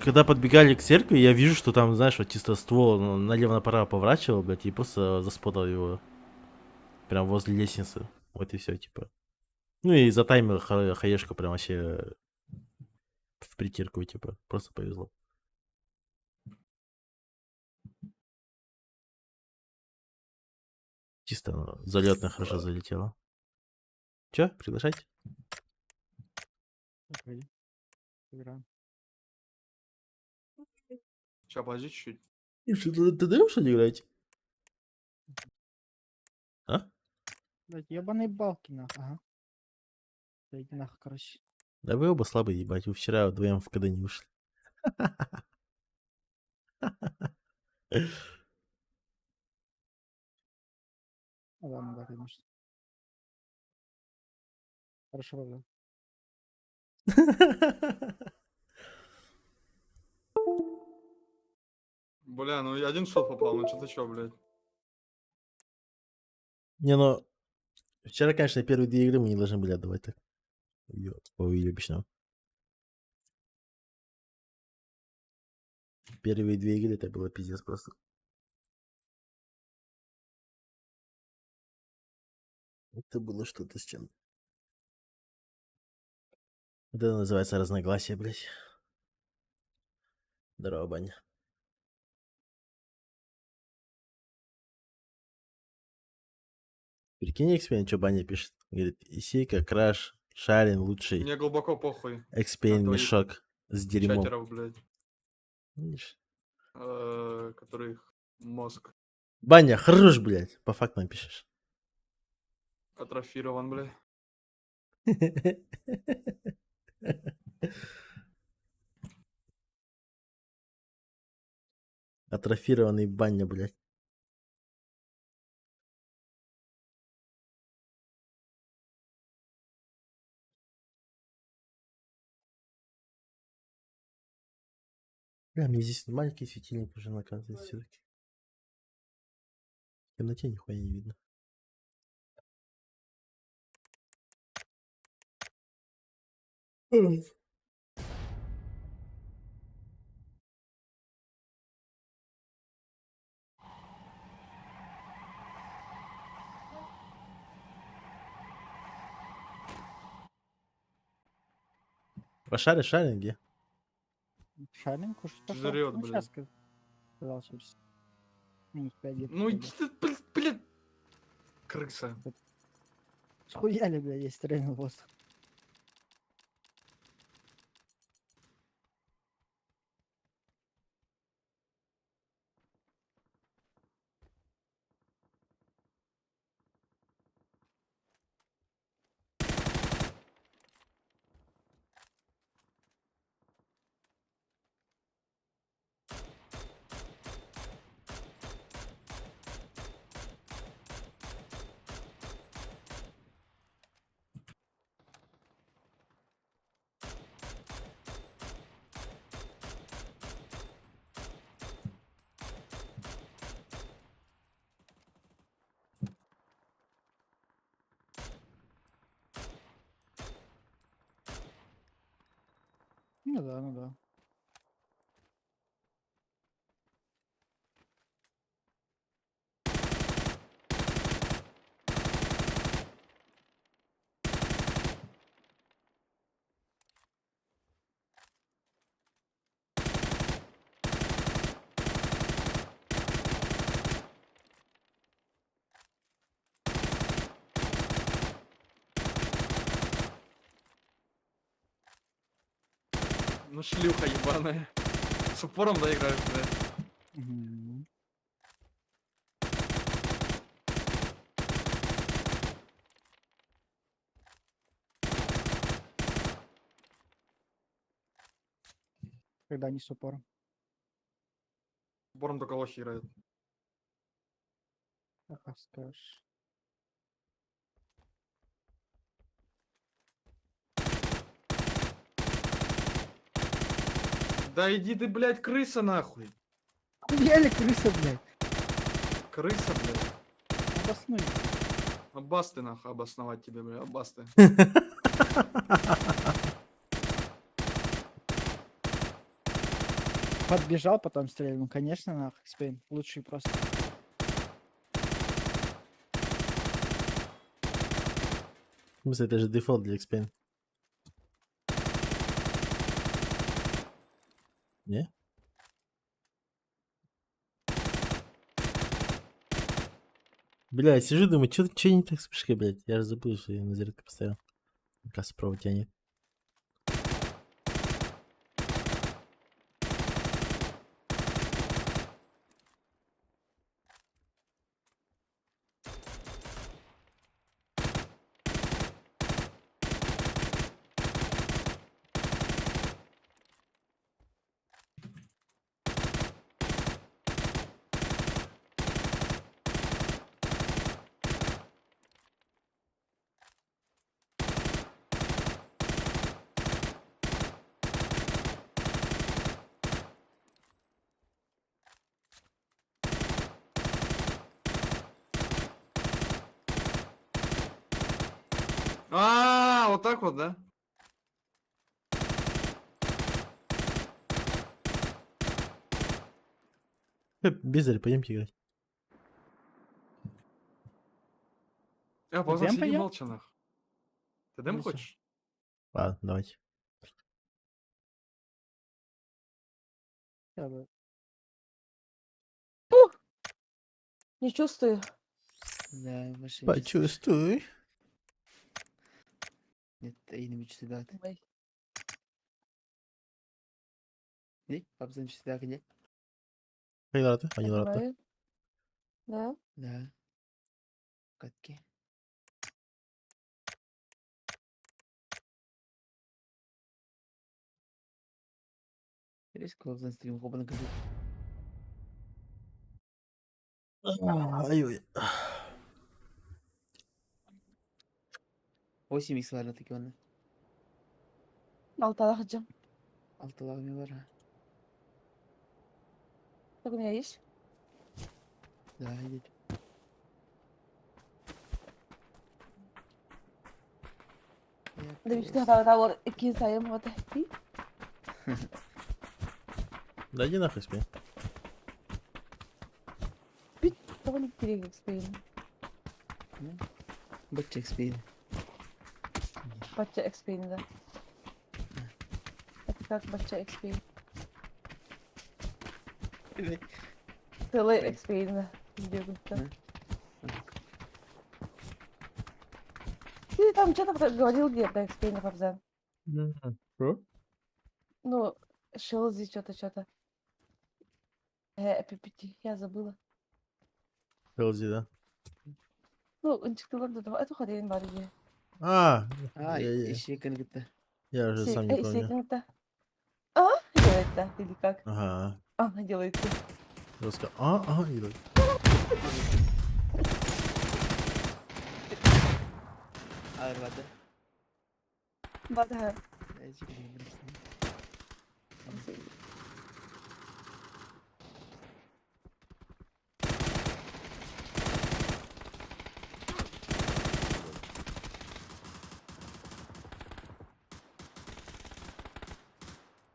Когда подбегали к церкви, я вижу, что там, знаешь, вот чисто ствол ну, налево-направо поворачивал, блядь, и просто заспотал его. Прям возле лестницы. Вот и все, типа. Ну и затаймил хаешку прям вообще в притирку, типа. Просто повезло. Чисто ну, залетно хорошо залетело. Че, приглашать? Заходи. Играем. Сейчас, подожди чуть-чуть. И что, ты, ты даешь, что ли, играть? А? Блядь, ебаные балки нахуй. Ага. Да иди нахуй, короче. Да вы оба слабые, ебать. Вы вчера вдвоем в КД не вышли. Ну ладно, да, конечно. Хорошо, да. Бля, ну я один шот попал, ну что ты чё, блядь? Не, ну... Вчера, конечно, первые две игры мы не должны были отдавать так. По уебищному. Первые две игры это было пиздец просто. Это было что-то с чем. Вот это называется разногласие, блядь. Здорово, Баня. Прикинь, Экспен, что Баня пишет? Говорит, Исейка, Краш, Шарин лучший. Мне глубоко похуй. Экспен твоих мешок с дерьмом. Чатеров, блядь. Видишь? Которых мозг Баня, хорош, блядь, по фактам пишешь. атрофирован, блядь. Атрофированный баня, блядь. Бля, мне здесь маленький светильник уже оказывается все-таки. В темноте нихуя не видно. Пошаришь шаринги? Шаринг уж пошел. Жрет, Ну, блядь. сейчас сказал через минут пять где-то. Ну пойду. иди ты, блядь, блядь. Крыса. Схуяли, блядь, я стрельнул в воздух. Ну да, ну да. Ну шлюха ебаная. С упором доиграешь, блядь. Мгм. Когда не с упором. С упором только лохи играют. Ага, скажешь. Да иди ты, блядь, крыса нахуй. Хуяли крыса, блядь. Крыса, блядь. Обоснуй. Аббас ты нахуй, обосновать тебе, блядь, аббас ты. Подбежал, потом стрельнул. Ну, конечно, нахуй, Xpain. Лучший просто. В смысле, это же дефолт для Xpain. Не? Бля, я сижу, думаю, чё не так с мышкой, блядь? Я же забыл, что я на зарядку поставил. Как справа тянет. А, вот так вот, да? Бездарь, пойдемте играть. Я поздно Дем сиди пойдем? молча, нах. Ты дым Ну всё. хочешь? Ладно, давайте. Я бы- Не чувствую. Да, машина. Почувствуй. Нет, я не мечтаю. Ой. Не, пап, значит, да, где? Хайдараты, Айдараты. Давай. Да. Да. Катки. Риск лобзан стрим хобан газет. Ай-ой. 8 икс var таки оны. Алталах жым. Алтылағы бар. А. Так у меня есть? Да, идет. Да мечты хатабар икки сайым вот эти. Да иди нахуй, спи. Того не перегиб спейн. Бачча XP. Бачча XP, да. Это как бачча XP? Целый XP, да. Бегут, да. Ты там что-то говорил где про XP на Фабзан? Что? Ну, Шелзи что-то, что-то. PPT, я забыла. Хелзи, да? Ну, это ходин бар где. А, А, я, еще кангыта. я уже сам не помню. А, делает, да, или как? Ага. А, делает. Жестко. А, ага, и так. Арвада. Бада.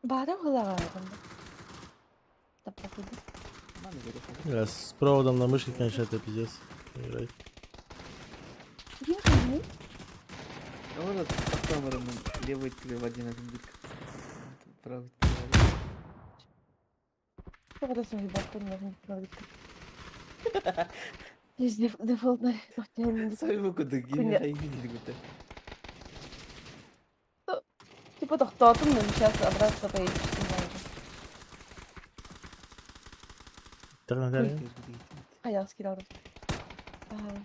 Бада голова. Бля, с проводом на мышке, конечно, это пиздец. Играть. Ну вот потом левый в один один дик. Правый. Есть дефолтный. Типа тохтоотум, но сейчас обратно поедешь. Не знаю. Так, Наталья? А я скидала. Ага.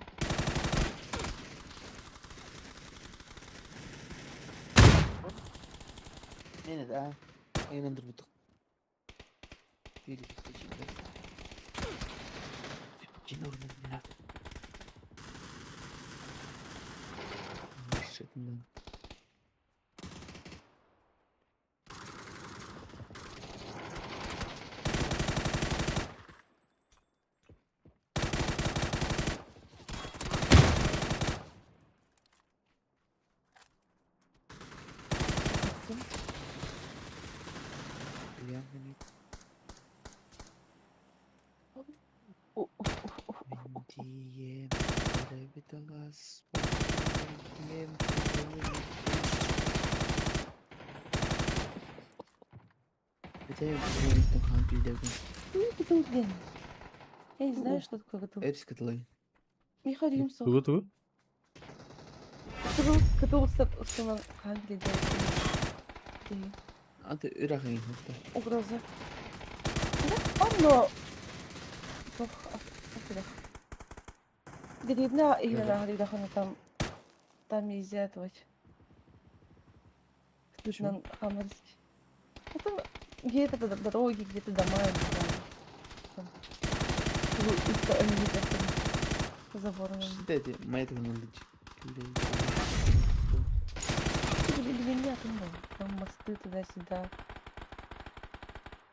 Не, да. Я на другу. Кытыл диэн. Я не знаю, что такое кытыл. Эрис кытылай. Миха дүйүм суох. Тугу тугу? Кытыл кытыл устунан хаан билидэ. Аты үрэх охта. Угроза. Онно туох атырах. Деревня именно там там нельзя этого. Почему? Хамарский. Это где-то дороги, где-то дома, я не знаю. Там. Они где-то заборами. Что это? Моя это Там мосты туда-сюда.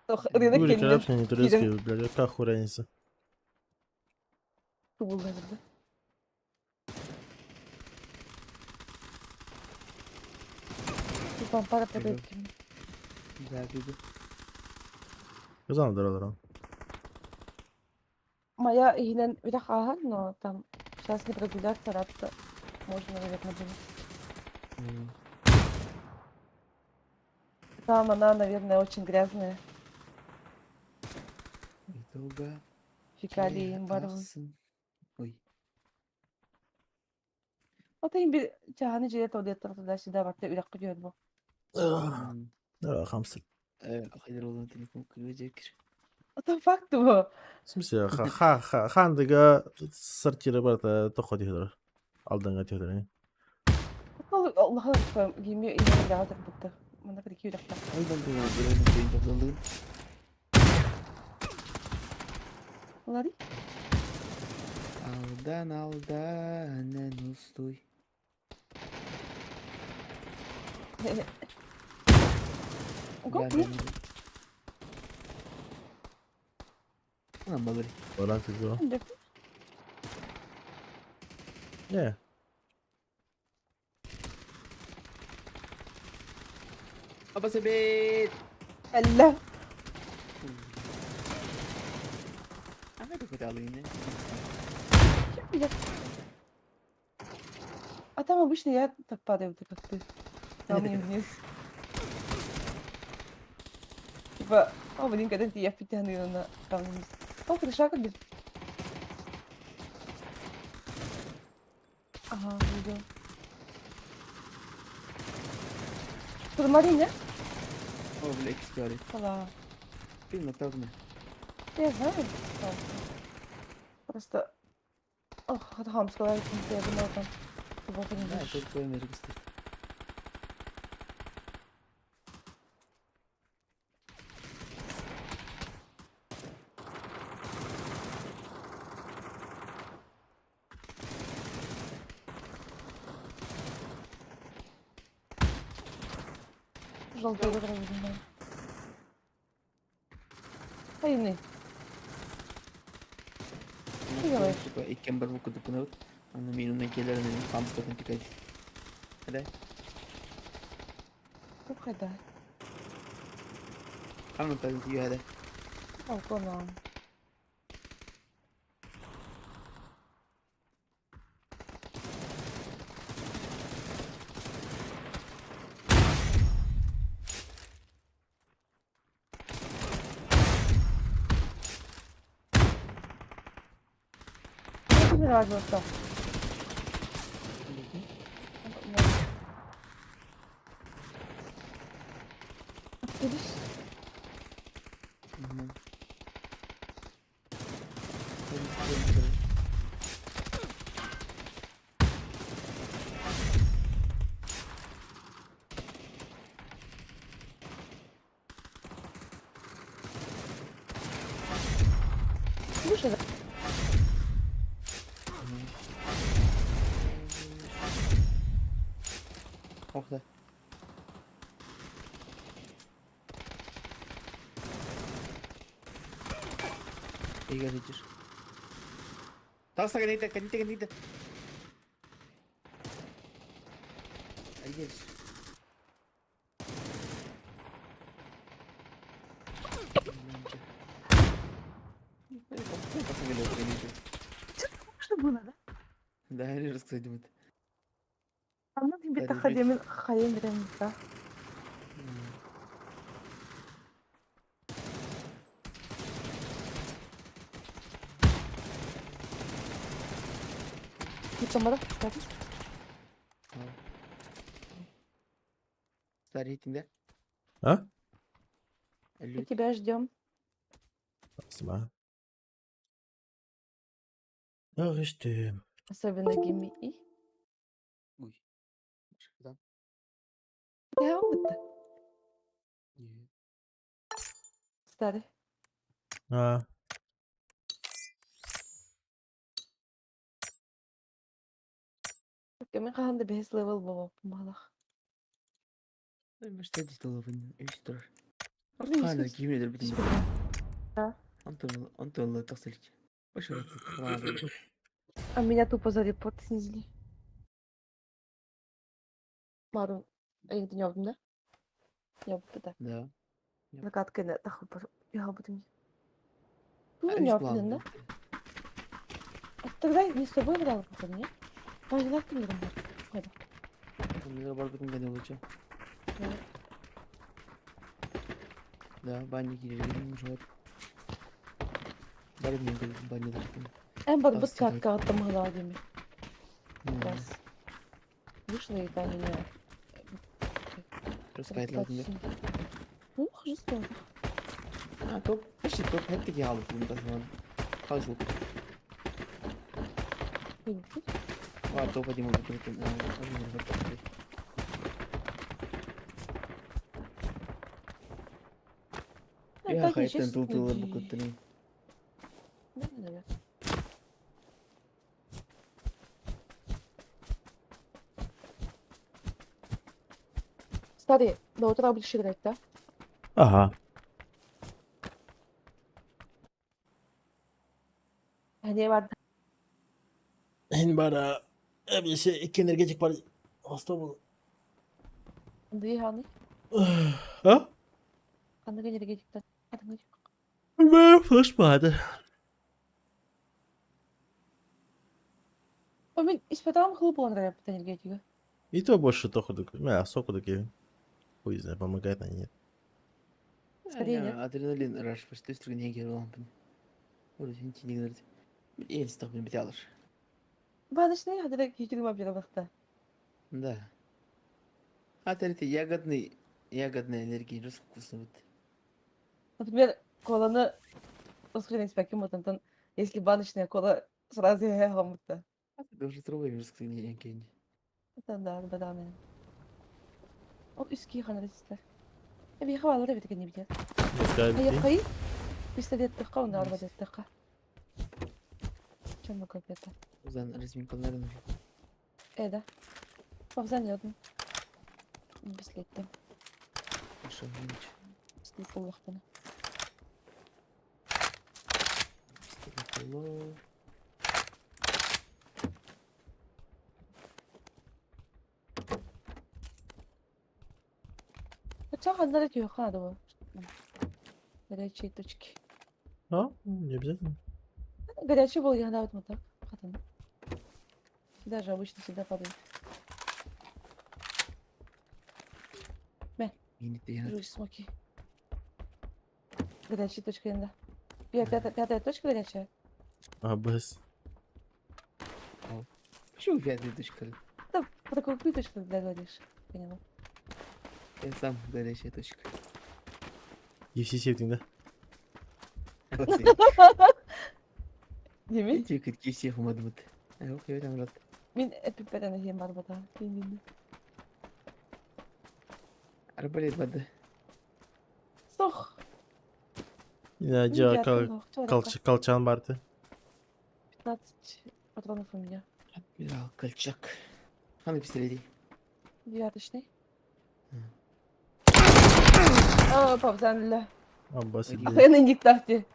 Рынок Гурик, кэннин вообще не турецкий, блядь, какая хуй разница? кубуллар да. Типа пара Бегу. подойти. Да, бегу. Казан дара Моя иһинэн үрэх ааһар, но там сейчас не прогуляться, рад можно, наверное, было. Там она, наверное, очень грязная. Долго. Фекалии бар. Ой. Вот им bir чаһаны дьиэ туалеттар туда-сюда барта үрэх күтүөр бу. Дара хамстер. Хайдар olan телефон кыргыжекир. Это факт бу. В смысле, ха ха хандыга сортиры бар та тохо дихдер. Алданга дихдер. Аллаһ гими иһин даҕатыр бутта. Манна кырки үрэхтэ. Алдан туган бирөөнүн көйүн топтолдугун. Лари? Алдан алдан устой. Ого, Анан балыр. Баран тигро. Не. Аба себет. Алла. Ага какой-то алыйны. А там обычно я так падаю, вот как ты. Там не вниз. Типа, о, блин, когда ты я притяну на там вниз. О, крыша как Ага, видел. Турмарин, О, бля, экспиари. Ола. Фильм на Я знаю. Просто... Ох, это сказала, я думала там. Да, только Америка. Желтый вроде, Хайны. Делаешь? Типа, иккен бір букы дукунабыт. Аны мен онан келер мен хамстатын пикайт. Хада? Туп хайда. Хамна тагын түйе хада. Балкона. Не разился. Видишь? Слушай, Ох да. Игорь, идешь. Тағыста кәнейті, кәнейті, кәнейті. Айгерш. Что было, да? Да, или рассказать будет. Анна Старый битаха лють. диэмин хайын билэн да. Мучамара, кстати. Старый да? А? Мы Лють. тебя ждем. Сма. Ах, ты. Особенно Гимми и. Ой. Да? Я вот Не. Старый. А. Кеми хаһан да бэһис level буолуохпун баҕалаах. Что здесь долбан? Үстер. Блин, Хана ис- кимедер битин. Да. Антон Антон тахсылыч. Башы А меня тупо за репорт снизили. Марун, эйгин да? Я да. Да. Накатканы тахы я буду. Ну, не да? А тогда не с тобой играла, потом, нет? Пожалуйста, ты не Бар битин гәне булча. Да, баня кирелген жот. Бар мен баня дыртын. Эн бар Тас бут керек. катка аттамалаа деми. Раз. Вышла и там меня. Раскайтладым. Ну, жестоко. А, топ, вообще топ хәтта алып бу Хазыл. Ва топ один буду киртин. Я хайтан тултылы бу көттүн. Старый, до утра будешь играть, да? Ага. Не, ладно. Эн бара. Эбисе икки энергетик бар. Хаста был. Дыханы. А? Ханнык энергетиктер. Ханнык. Бә, флешпады. О, мен испыталым хылы болған рәп энергетигі. И то больше то худок. Мә, сок худок. Хуй знает, помогает, а нет. Скорее нет. Адреналин раш почти үстүргөн эгер лампын. Ор сен тинигер. Эл стап бит алыр. Банышны хадыры кечірім апжыра бақта. Да. А это ягодный, ягодная энергия, жестко вкусно будет. Например, коланы ускорен спеким отантан, если баночная кола сразу я гамутта. Даже трубой жестко не янкин. Это да, да, мен. Ол үски ханарыстар. Эби хавалар бит не бит. Аяқай пистолет тыққа, оны арбалет тыққа. Чем мы это? Узан разминкаларын уже. Э, да. Павзан ядым. Бислетте. Хорошо, ничего. Слеп боллақтаны. Хотя хандар түйе надо было. Горячие точки. А? Не обязательно. Горячий был, я вот так. Хатан. Даже обычно всегда падает. Мини Жуй смоки. Горячая точка, да. Пятая точка горячая. А, без. Почему пятая точка? Да, про какую точку тогда говоришь? Поняла. Я сам горячая точка. UFC септинг, да? Деми? Эти кытки всех умадмут. Ох, я там рад. Мин эпипетен хем бар бата. Мин. Арбалет бады. Сох. Я Мин кал колчан барды. 15 патронов у меня. Адмирал Колчак. Ханы пистолети. Девяточный. А, папзан ля. Аббас. Ой, Охренный ник тафти.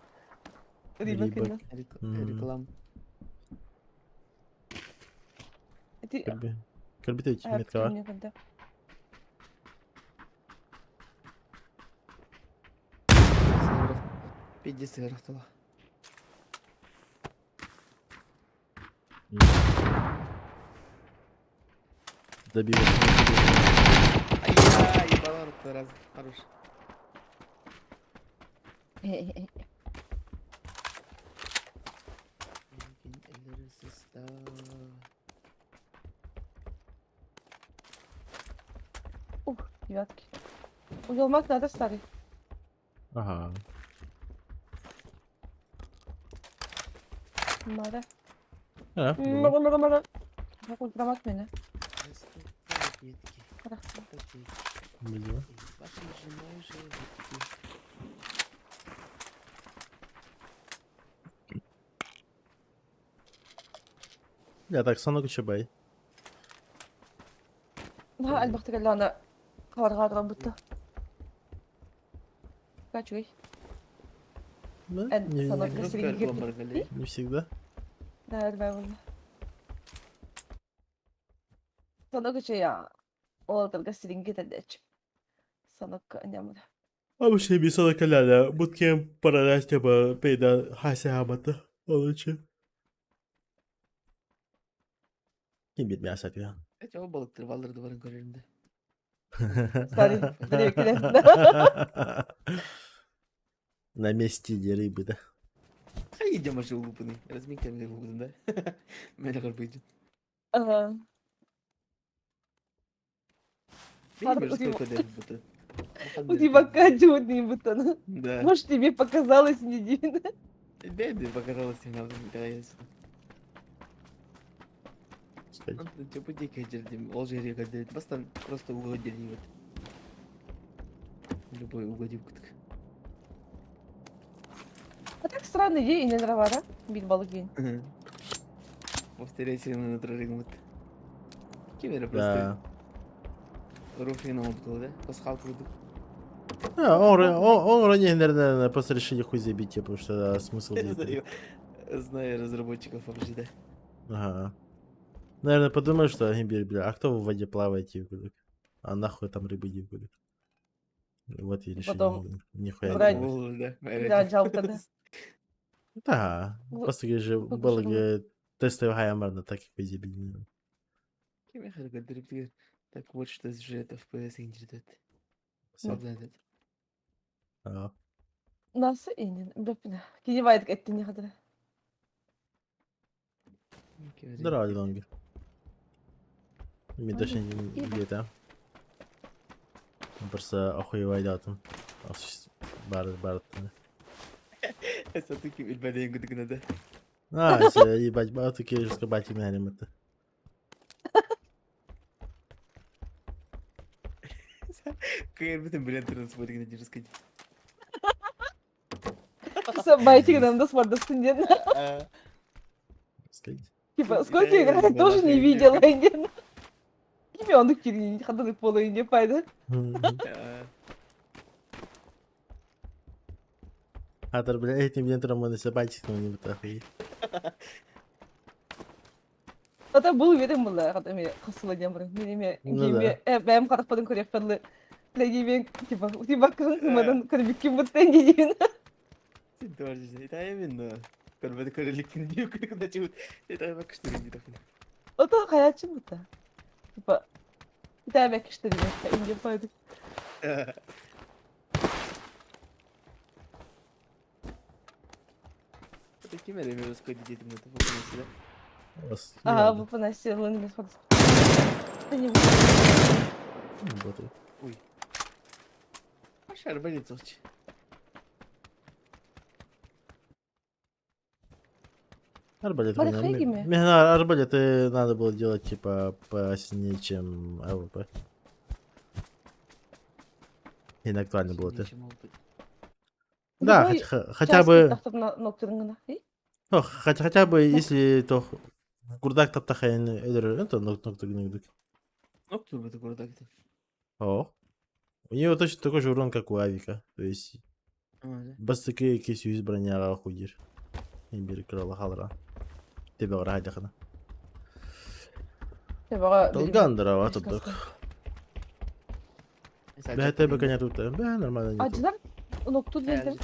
Рибак. Рибак. Реклам. Ты Кырби а, метка. мне тогда. Пиздец, рахтала. Добил. Ай-яй, ебала рот, раз, хорош. Ух, девятки. Уелмак надо старый. Ага. Мара. А, Мара, мара, мара. Ультрамак меня. Видимо. Я так санок чебай. Наһаа элбэхтик эллэҕинэ хабарҕаатыгар бутта. Үчүгэй. Да? Эн Не, санок не, сиригин не всегда. Да, элбэх буолла. Санок үчүгэй уолаттарга сиринги этэрдээччи. Санок анньаммыта. Обычно бисала каляля, буткем паралась типа пейда хася хамата. Олучу. Ким бит мясо пия. Эти ол балыктар балларды барын көрөрүм да. Старый, древкелер. На месте где рыбы, да? Хай идем аж улупанный. Разминка мне улупан, да? Меня горбыдин. Ага. У тебя чудный бутон. Да. Может, тебе показалось не дивно. Тебе показалось не надо, да, я Ол жерге кәдірет. Бастан просто угодили вот. Любой угодил кытык. А так странно, ей и не нравара. Бил балык день. Повторяйте на вот. Кемере просто руфина был, да? Пасхалку курдук. А, он, он, наверное, просто решили хуй забить, типа, потому что да, смысл Знаю, знаю разработчиков PUBG, да. Ага. Наверное, подумали, что они бля, а кто в воде плавает, типа, а нахуй там рыбы, типа. Вот и решили Потом нихуя брать- не Да, Да, жалко, да. Да, просто же был тестовый хаямарно, так и хуй забили. Так вот, что же это FPS интернет. А. Nasıl inin? Бөпүнэ. Кини байдык эттини хадыр. Здорово, Лонги. Ми точно не где-то. Просто охуевай да там. Бар, бар. Это таки илбәдәйен гыдыгына да. А, ебать, бар такие же скабати на это. Кайыр битен белән торын смотрит на сказать. Байтигынан да смардастын ден. Типа, сколько играет, тоже не видела. Кими оны кирин, хаданы полы не пайда. Хатар, бля, этим день мы на байтик не бутахи. Ата был уверен была, когда мне хасыла дем Мен Ну эме бәм карап көрек пәрле. Ләги типа, типа кызмадан көрбүк ким буттан дедин. Син тоже это именно. Көрбөдө көрөлүк дип күнә чыгып. Это бак что не так. Ата хаячы бутта. Типа, Тәбәк кишти инде пайда. Это ким эле мен өскө дедим это фокус да. Ага, бу панаси лын без фокус. Не Ой. Ашар болит золчи. Арбалет. Бали хайгими? Мне арбалеты надо было делать типа посильнее, чем АВП. И на актуально было это. Да, хотя бы... Ну, хотя бы, если то гурдак таптахайн это ноктургнук. Ноктур это гурдак. О. У него точно такой же урон, как у Авика. То есть... Бастыки кесюз броня худир. Бир крала халра. Тебе врага Долгандра, а тут так. Бля, тебе коня тут. Бля, нормально. А динар ноктур дедим.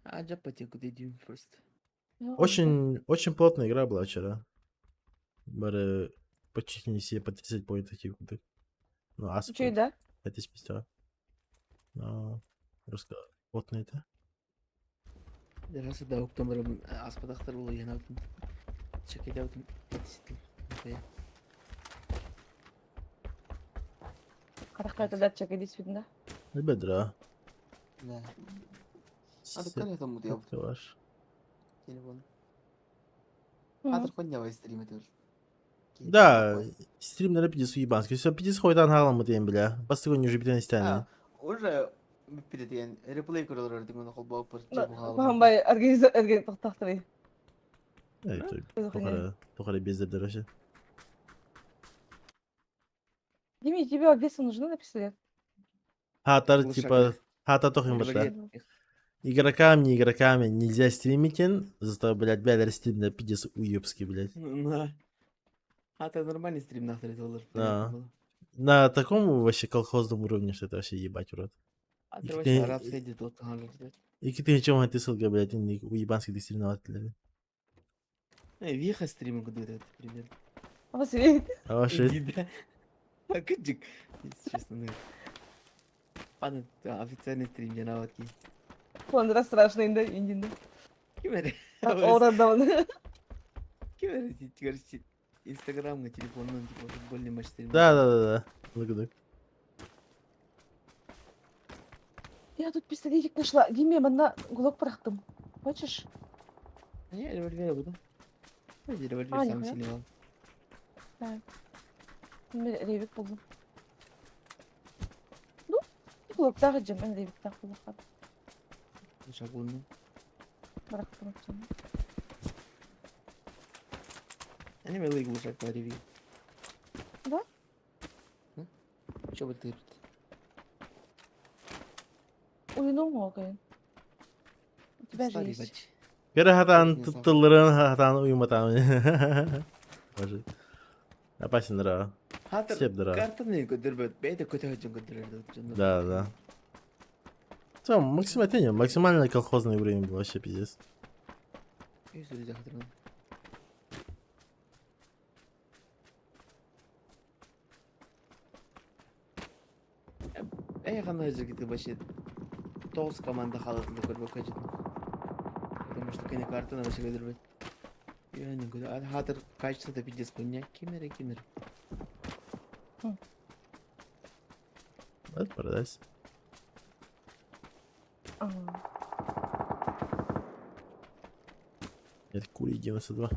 А джапати куда идем просто. Очень, очень плотная игра была вчера. Бары Почти не все по 30 поинтов такие кудык. Ну, ас Үчүгэй да? Это спустя. Но руска потный это. Раз да уктан барабын аспатахтар була янаутын. Чекедаутын этиситил. Харахка да чекеди да. Бедра. Да. А ты там вот Ваш. Телефон. А ты стрим это. Да, стрим на пиздец уебанский. Все, пиздец хуйтан халамы дейм, бля. Бастыгон уже битен стяни. Уже бит реплей көрөлөр деген холбоо бар. Бахамбай организа орган тоқтақтыры. Тухара бездер вообще. Дими, тебе обвесы нужны на пистолет? Хатар типа хата тохим бата. Игрокам, не игроками нельзя стримить, зато, блядь, бля, стрим на пиздец уебский, блядь. Да. А это нормальный стрим нахрен доллар. Да. На таком вообще колхозном уровне, что это вообще ебать в рот. А ты вообще арабский дедот, И ты чем ты ссылка, блядь, уебанский стримователь. Виха стрим куда-то, примерно. А вас видит? А вообще. А кыджик, если честно, ну. Ладно, официальный стрим я наводки. Он раз страшный, да, индин. Кимер. Орандаван. Кимер, короче, Инстаграм на телефон, ну, типа, футбольный матч стрим. Да. Лык-лык. Я тут пистолетик нашла. Диме, на гулок прахтым. Хочешь? Я револьвер буду. Я револьвер сам сильный. Да. Ревик буду. Ну, гулок тағы жем, мен ревик тағы булахат. Шагулны. Барахтым. Они милый глушак по ревик. Да? Что бы ты? Уйну могу. У тебя же есть. Кere хатан туттуларын хатан уйматан. Боже. Опасен дра. Сеп дра. Картаны көдөрбөт, бейте көтө хөжөн көдөрбөт. Да, да. Все, максимально, максимально колхозный уровень был вообще пиздец. Эй, кандай жигити вообще тоғыз команда халатында көрбөк кажет. Потому что кene картаны вообще көдөрбөт. Я не говорю, а хатыр качество пиздец хуйня. Кимере кимере. Это парадайз. Это кури 92.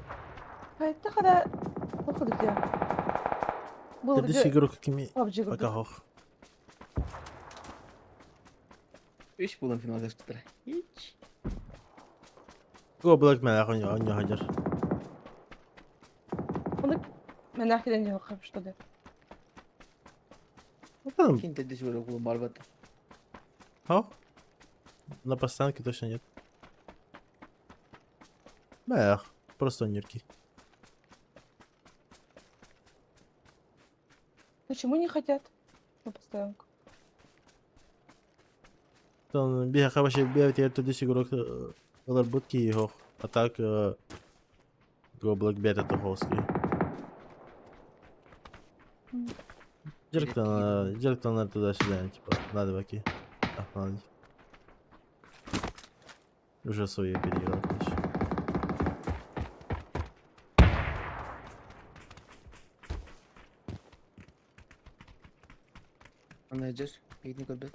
А это когда походу я. Был Следующий игрок какими PUBG пока хох. Үч булан финалда чыктыр. Үч. Го Black Man ахын он хажар. Оны мен ахирен yok что ли. Там. Кин тедис бөлөк булан барбат. Хо? На постанке точно нет. Эх, просто нюрки. Почему не хотят на постоянку? Там беха вообще бегает, я туда игрок ларбутки его, а так Go Black Bear это холский. Директор туда-сюда, типа, надо баки. А, Уже свою переиграл, короче. Менеджер, бейтни көрбөт.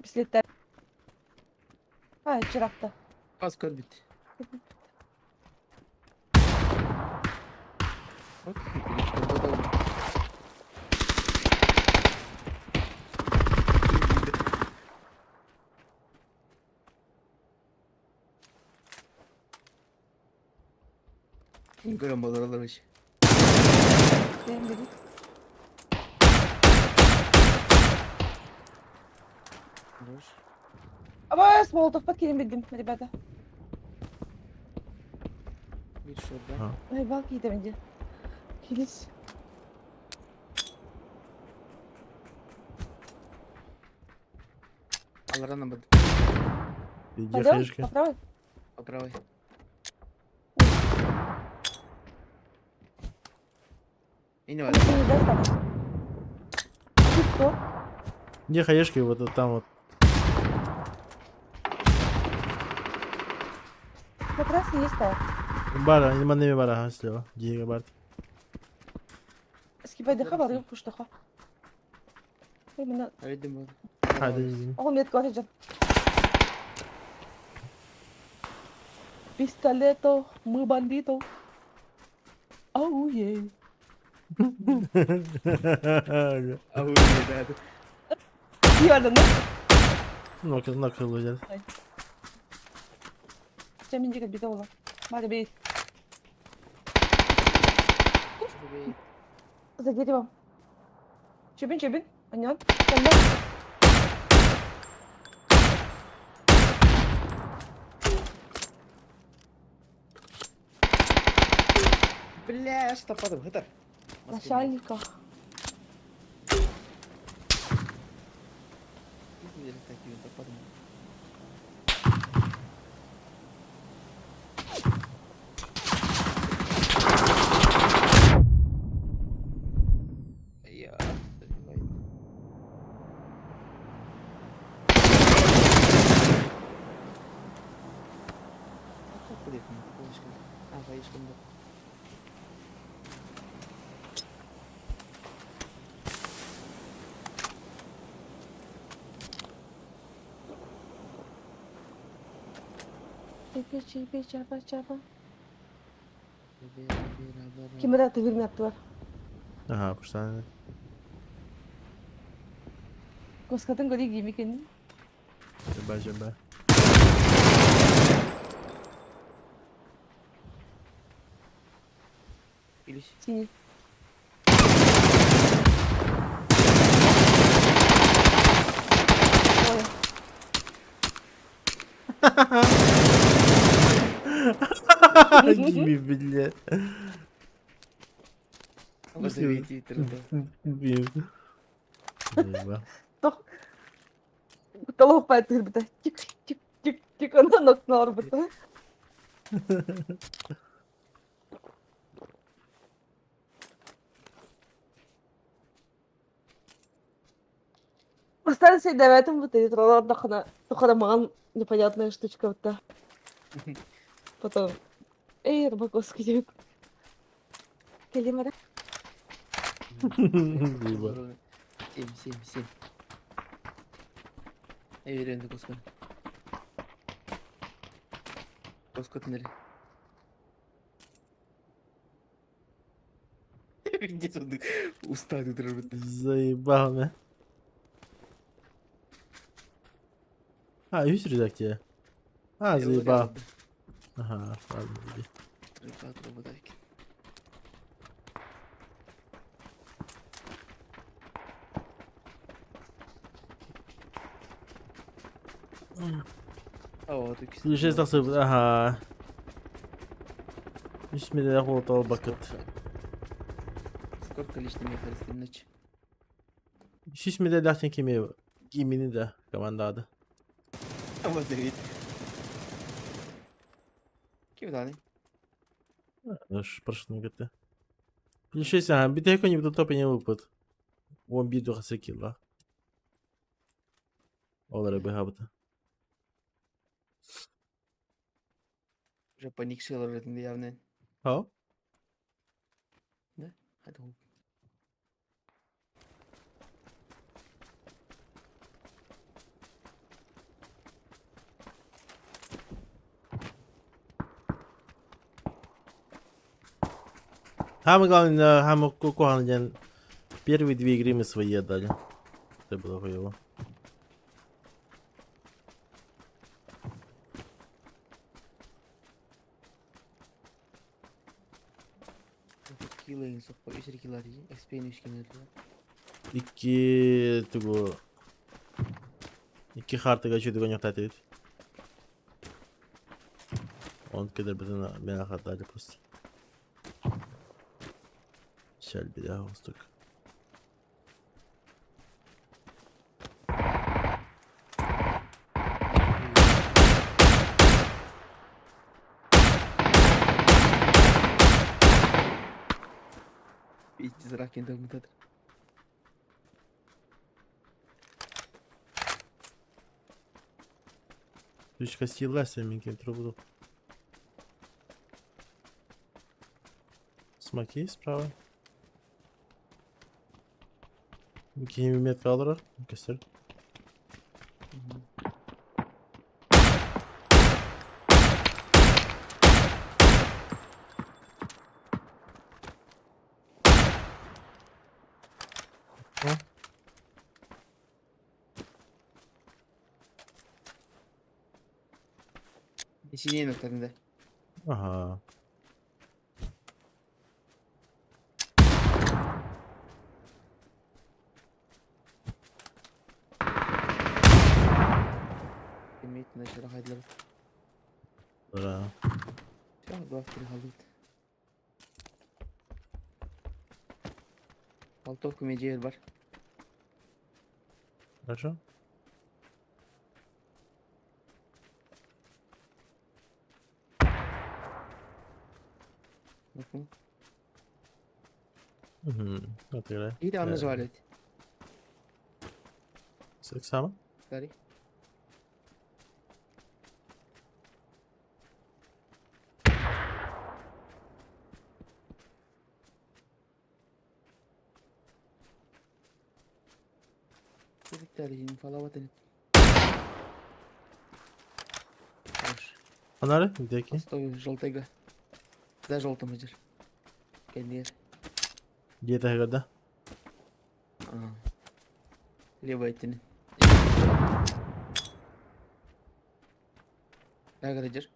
Пистолеттер. А, чыракта. Аз көрбүт. Вот, Көрөм болор алар вообще. Benim dedik. Хорош. Ама с молотов подкинем билдим, ребята. Bir şurada. Ай, балки иде Хилис. Аларана бад. Иди, Пойдем? хаешка. По правой? По правой. И не Он надо. синий, да, стал? Ты кто? Где хаешки вот вот там вот. На красный есть стал. Бара, манными бара, ага, слева. Дига бар. Скипайдыха бар, пуштаха. Именно. Арыдым. Hadi. Ол метка бар Пистолето, мы бандито. Оу, ей. Ау, да. Диалена. Нок, нок лузер. Чем индика битова. Маря, бей. За деревом. Чебин, чебин. Анян. Калла. Бля, что падал, хатар. Начальника. Я. А, поишкам, да. Чеби, чеби, чаба, чаба. Кимера ты вернет туар. Ага, пуштан. Коскатын гори гимикен. Жеба, жеба. Или Синий. Ой. Гиби, бля. Позовите да. Блин. Заеба. Толох пайтыр бит. Тик тик тик тик ана нокнор бит. Остались девятым вот эти троллар тохана маған непонятная штучка вот та. Потом эй, Рыбаковский деп. Келемара. Заеба. 7, 7, 7. Я верю, куска. Куска туннель. Где тут устаты дрожат? Заебал, да? А, есть редакция? А, заебал. Ага, ладно, иди. Слушай, ага. Үс медаль ол бакыт. Сколько лишних механизмов ночь? Үс медаль кеме кимини да командады. Позовите. Ким даны? Аш прошлый год. Плюс 6, ага, битеко не буду топа не выпад. Он биду хасакила. Олар бихабыта. Уже поникшил явно. Ха? Да? Это Самое главное, самое главное, первые две игры мы свои отдали. Это было хуево. Килла сохпа үс килла дии. XP үш килла. Икки тугу. Икки хартыга чүдүгөн жактайт дейт. Он кедер битин мен отдали просто. Шәл беда устук. Пиздец. Зрак кентер. Ключка сила минки трубу. Смоки справа. Кини метка алырар. Кестер. О. Синей нөктәрендә. Ага. Имеет начало хайдлар. Ура. Все, два в три халдут. Болтовка медиа бар. Хорошо. Ну-ка. Угу. Отыграй. Или он назвали. Сама? Старый. Анары, где Стой, желтыйга. За желтым идешь. Кэннигэр. Где-то да? Ага. Левая тени. Так, идешь.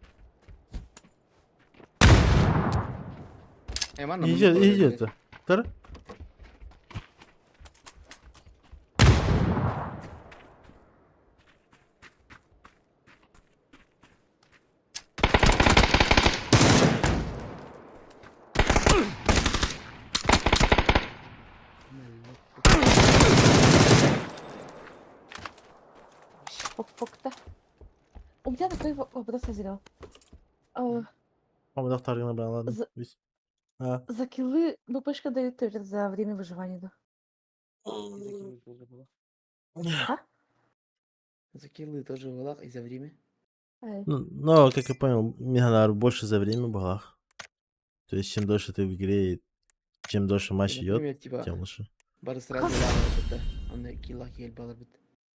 Идет, идет. Тар? Пок-пок-то. У меня такой вопрос созрел. Помидор таргана брала, ладно. А. За киллы БПшка дают тоже за время выживания, да? А? За киллы тоже в и за время. Ну, но, как я понял, Меганар больше за время в То есть, чем дольше ты в игре, чем дольше матч идет, типа, тем лучше. Бары сразу да. Он килла кел балар бит.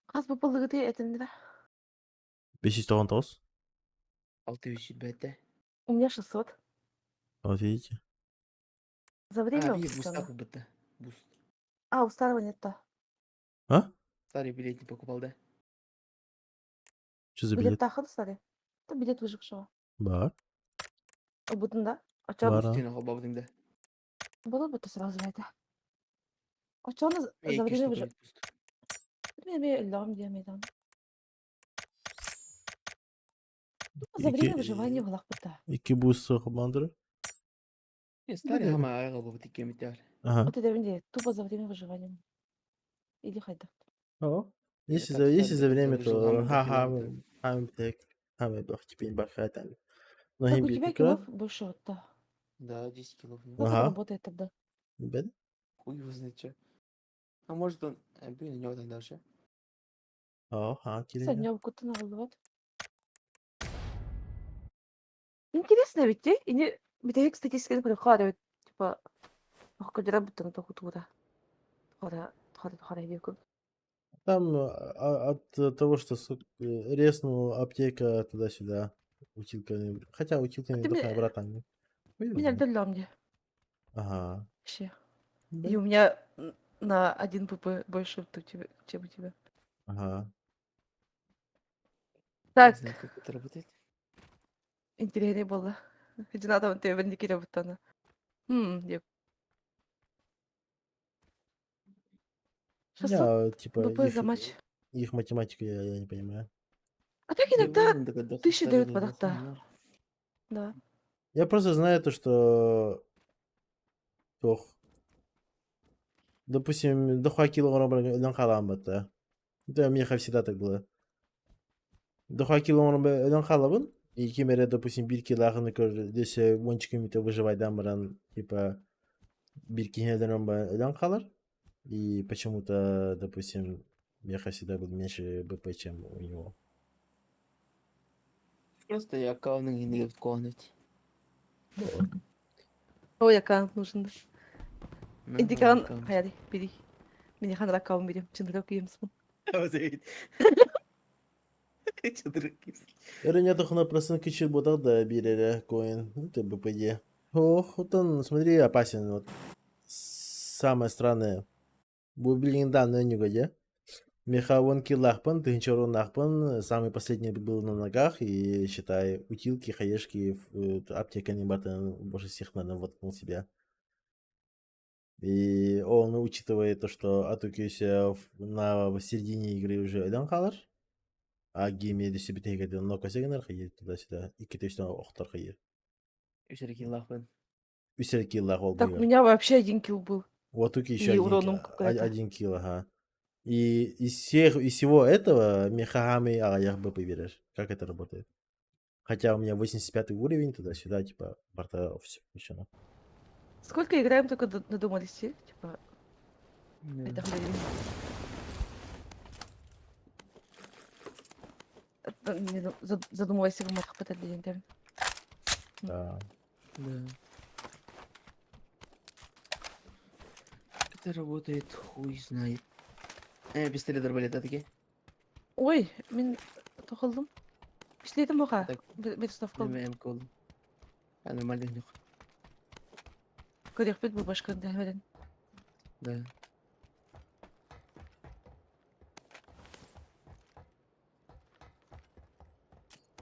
Хас бу полыгы этим да. 599? 600 бәтә. У меня 600. Вот видите. За время А, он буст сказал. бит. Буст. А, у старого нет-то. А? Старый билет не покупал, да? Что за Билет билет? тахын старый. Да билет выжившего. Бар. Бутын да? А чё? Бар. Стена холбабдың да. Было бы то сразу это. А чё он за время выжившего? Мен лам диэмедам. За время выживания была хута. Ики буст командыры. Не, старый хама аяғы бабы тикемит Ага. Вот это где тупо за время выживания. Или хайда. О. Если за, если за время, то ха-ха, хам так, хам бах теперь бахатан. Но Так у тебя килов больше вот да. Да, 10 килов. Как Ага. он работает тогда? Бед? Хуй его знает что. А может он... Блин, у него тогда вообще. Ага, Саня, куда на вот. Интересно ведь, и не... Ведь статистика не типа, работа на Там от того, что резнул аптека туда-сюда, утилка. Хотя утилка не Ты только обратно. Меня мне. Ага. Вообще. И у меня на 1 ПП больше, чем у тебя. Ага. Так. Не знаю, как это работает. Интереснее было. Одинаково ты в нике работана. 600 Я, типа, БП их, за матч. их математику я не понимаю. А так иногда тысячи дают подахта. Да. Я просто знаю то, что... Ох. Допустим, дохуя килограмм өлөн хаалан бата. Да, мне всегда так было. Дохуя килограмм өлөн хаалабын. И кимере, допустим, бир килограмм десе 12 минут выживайдан баран, типа... Биир киһи өлөн хаалар. И почему-то, допустим, меха всегда был меньше БП, чем у него. Просто я аккаунтын иннигэр куонут. Ой, аккаунт нужен. На Индикан аккаунт. хайари бери. Мини ханар аккаунт берем. Чындырак күйемсің. Чыдырык киирсин. Өрүнэ процент кичи буолар да биэрэрэ коин, ну ты БПД. Ох, вот он, смотри, опасен. Вот. Самое странное. Бу билигин данные ньуга Миха вон киллаахпын, тыһыынча самый последний был на ногах, и, считай, утилки, хаешки, аптека не больше всех, наверное, воткнул себя. И он, учитывая то, что Атукюся на середине игры уже өлөн хаалар, а гейме себе но косегенер хайыр туда-сюда, и китайстан охтар хайыр. Үс эрэ киллаахпын. Үс эрэ киллаах ол Так, у меня вообще один килл был. У Атуки еще И один, уроном какой-то. один килл, ага. И из всего этого Мехагами аҕыйах БП берешь. Как это работает? Хотя у меня 85 уровень, туда-сюда, типа, барыта все включено. Сколько играем, только надумались, типа, Да. это хуйня. Это не задумывайся, в день. Да. Да. Это работает, хуй знает. Пистолет арбалет такие. Ой, мин тохолдум. Пистолетим буха. Так. Бир установка. Мен МК болдум. А нормально yok. Көрөкпүт бу башка дәмерен. Да.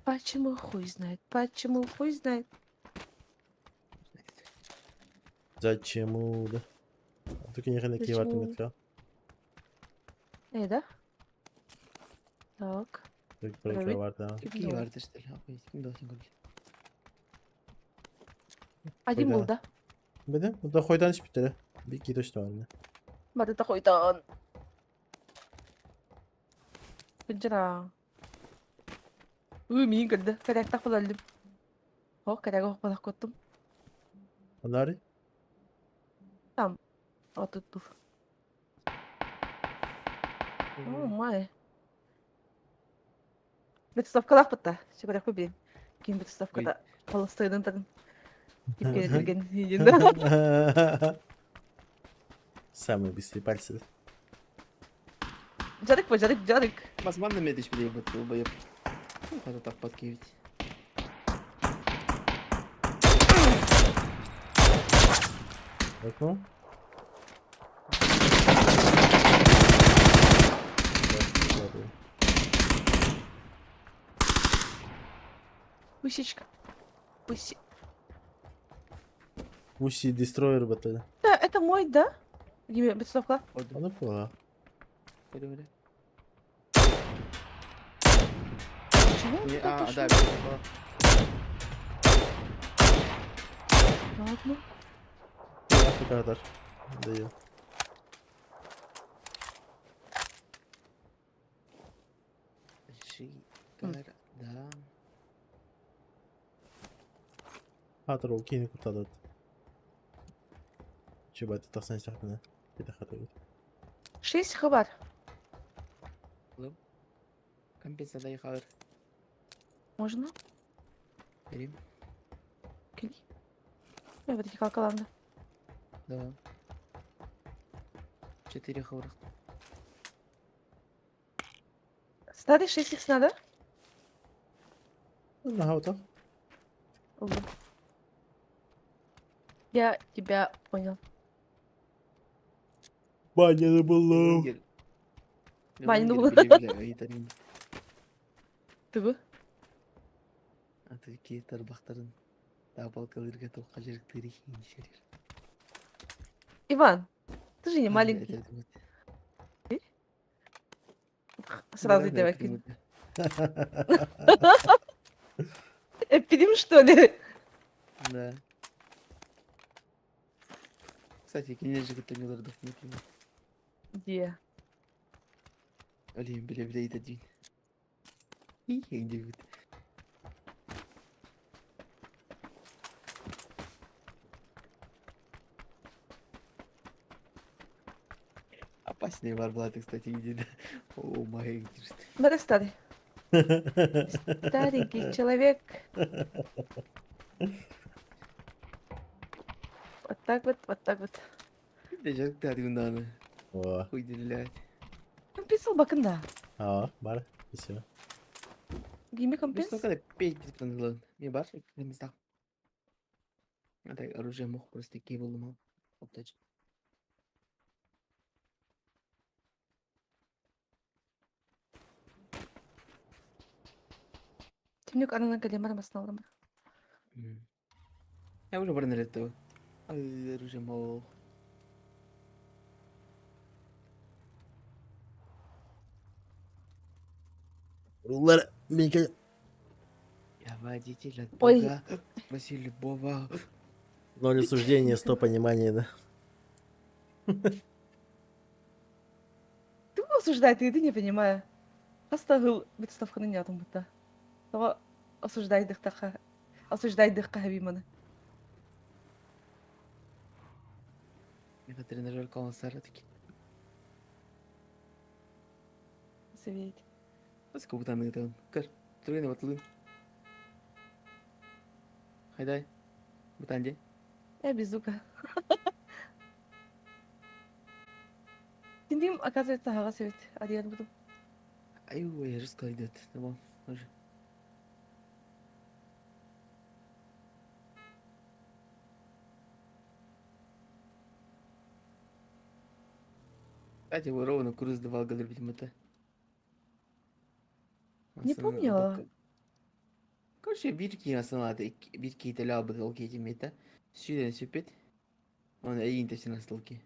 Почему хуй знает? Почему хуй знает? Зачем? Да. Только не хрена киват Почему? метка. Эй, да? Так. Только Давид. прикрывать, да. Такие Да. варды, что ли? Охуеть. Ким должен говорить? Один Ойда. был, да? Беде? Да хойдан спитtere. Bir точно var. Барыта хойтон. Күнжара. Уй, мин көрдө. Корректах булалым. О, коррект ох коттум. Анари? Вот тут был. О, май. Бетуставкалах бытта. Чебарак билин. Ким бетуставкада холостойдун тагын. Кипкене деген. Самые быстрые пальцы. Жарык по жарык, жарык. Басман на медиш билей бут долбоеб. Ну, так подкивить. Окно? Пусечка. Пуси. Уси Дестройер бата. Да, это мой, да? Гиме бетуставка. Оду. Аны була. Көрө Чего? Не, он а, туда да, пошёл? бетуставка. Ладно. Африкадар. Даю. Шикар, да. Хатыр ол кейini kurtardı. Чебат тахсан истахтына. Это хатыр. Шесть хабар. Компенсация хабар. Можно? Берем. Кели. Я вот эти калкаланды. Да. Четыре хабара. Старый 6 х надо? Ага, вот Я тебя понял. Баня было. Баня было. Тугу? Аты тарбахтарын табалкалырга тоққа жеріктері хиншерер. Иван, ты же не маленький. Сразу давай. Эпидем, что ли? Да. Кстати, кине жігіт ойноларды не пойму. Где? Олейм биле биле идадин. И где Опаснее Варблаты, кстати, где-то. О, май, Бары старый. Старенький человек. Вот так вот, вот так вот. Дьарыктаатыгын О, хуй блядь. Компенсал бакында. а, бар, спасибо. Гими компенс. Столько петь бит Мне бар, на местах. А так оружие мог просто кейбл мал. Оптач. Түнүк анынан кэлиэмэр масналарым. Я уже бар нелетто. Оружие мог. Улар, мен Я водитель от Ой. Бога. Спроси любого. Ноль осуждения, сто понимания, да. Ты осуждай, ты, ты не понимаю. Хастагыл битставканы не атым бутта. Того осуждай дыхтаха. Осуждай дыхка хабиманы. Это тренажер колоссара таки. Севейт. Сколько там это? Көр. Түргене батылын. Хайдай. Бутанди. Я безука. Тиндим, оказывается, ага, совет. Ариан буду. Ай, я же сказал, идет. Tamam. Уже. Кстати, ровно курс давал говорить это. Не помню. Короче, bir киһи асылааты, bir киһи төлөөбүт ол киһи Сүүрэн сүппүт. Оны эйигин тэпсин астыл ки.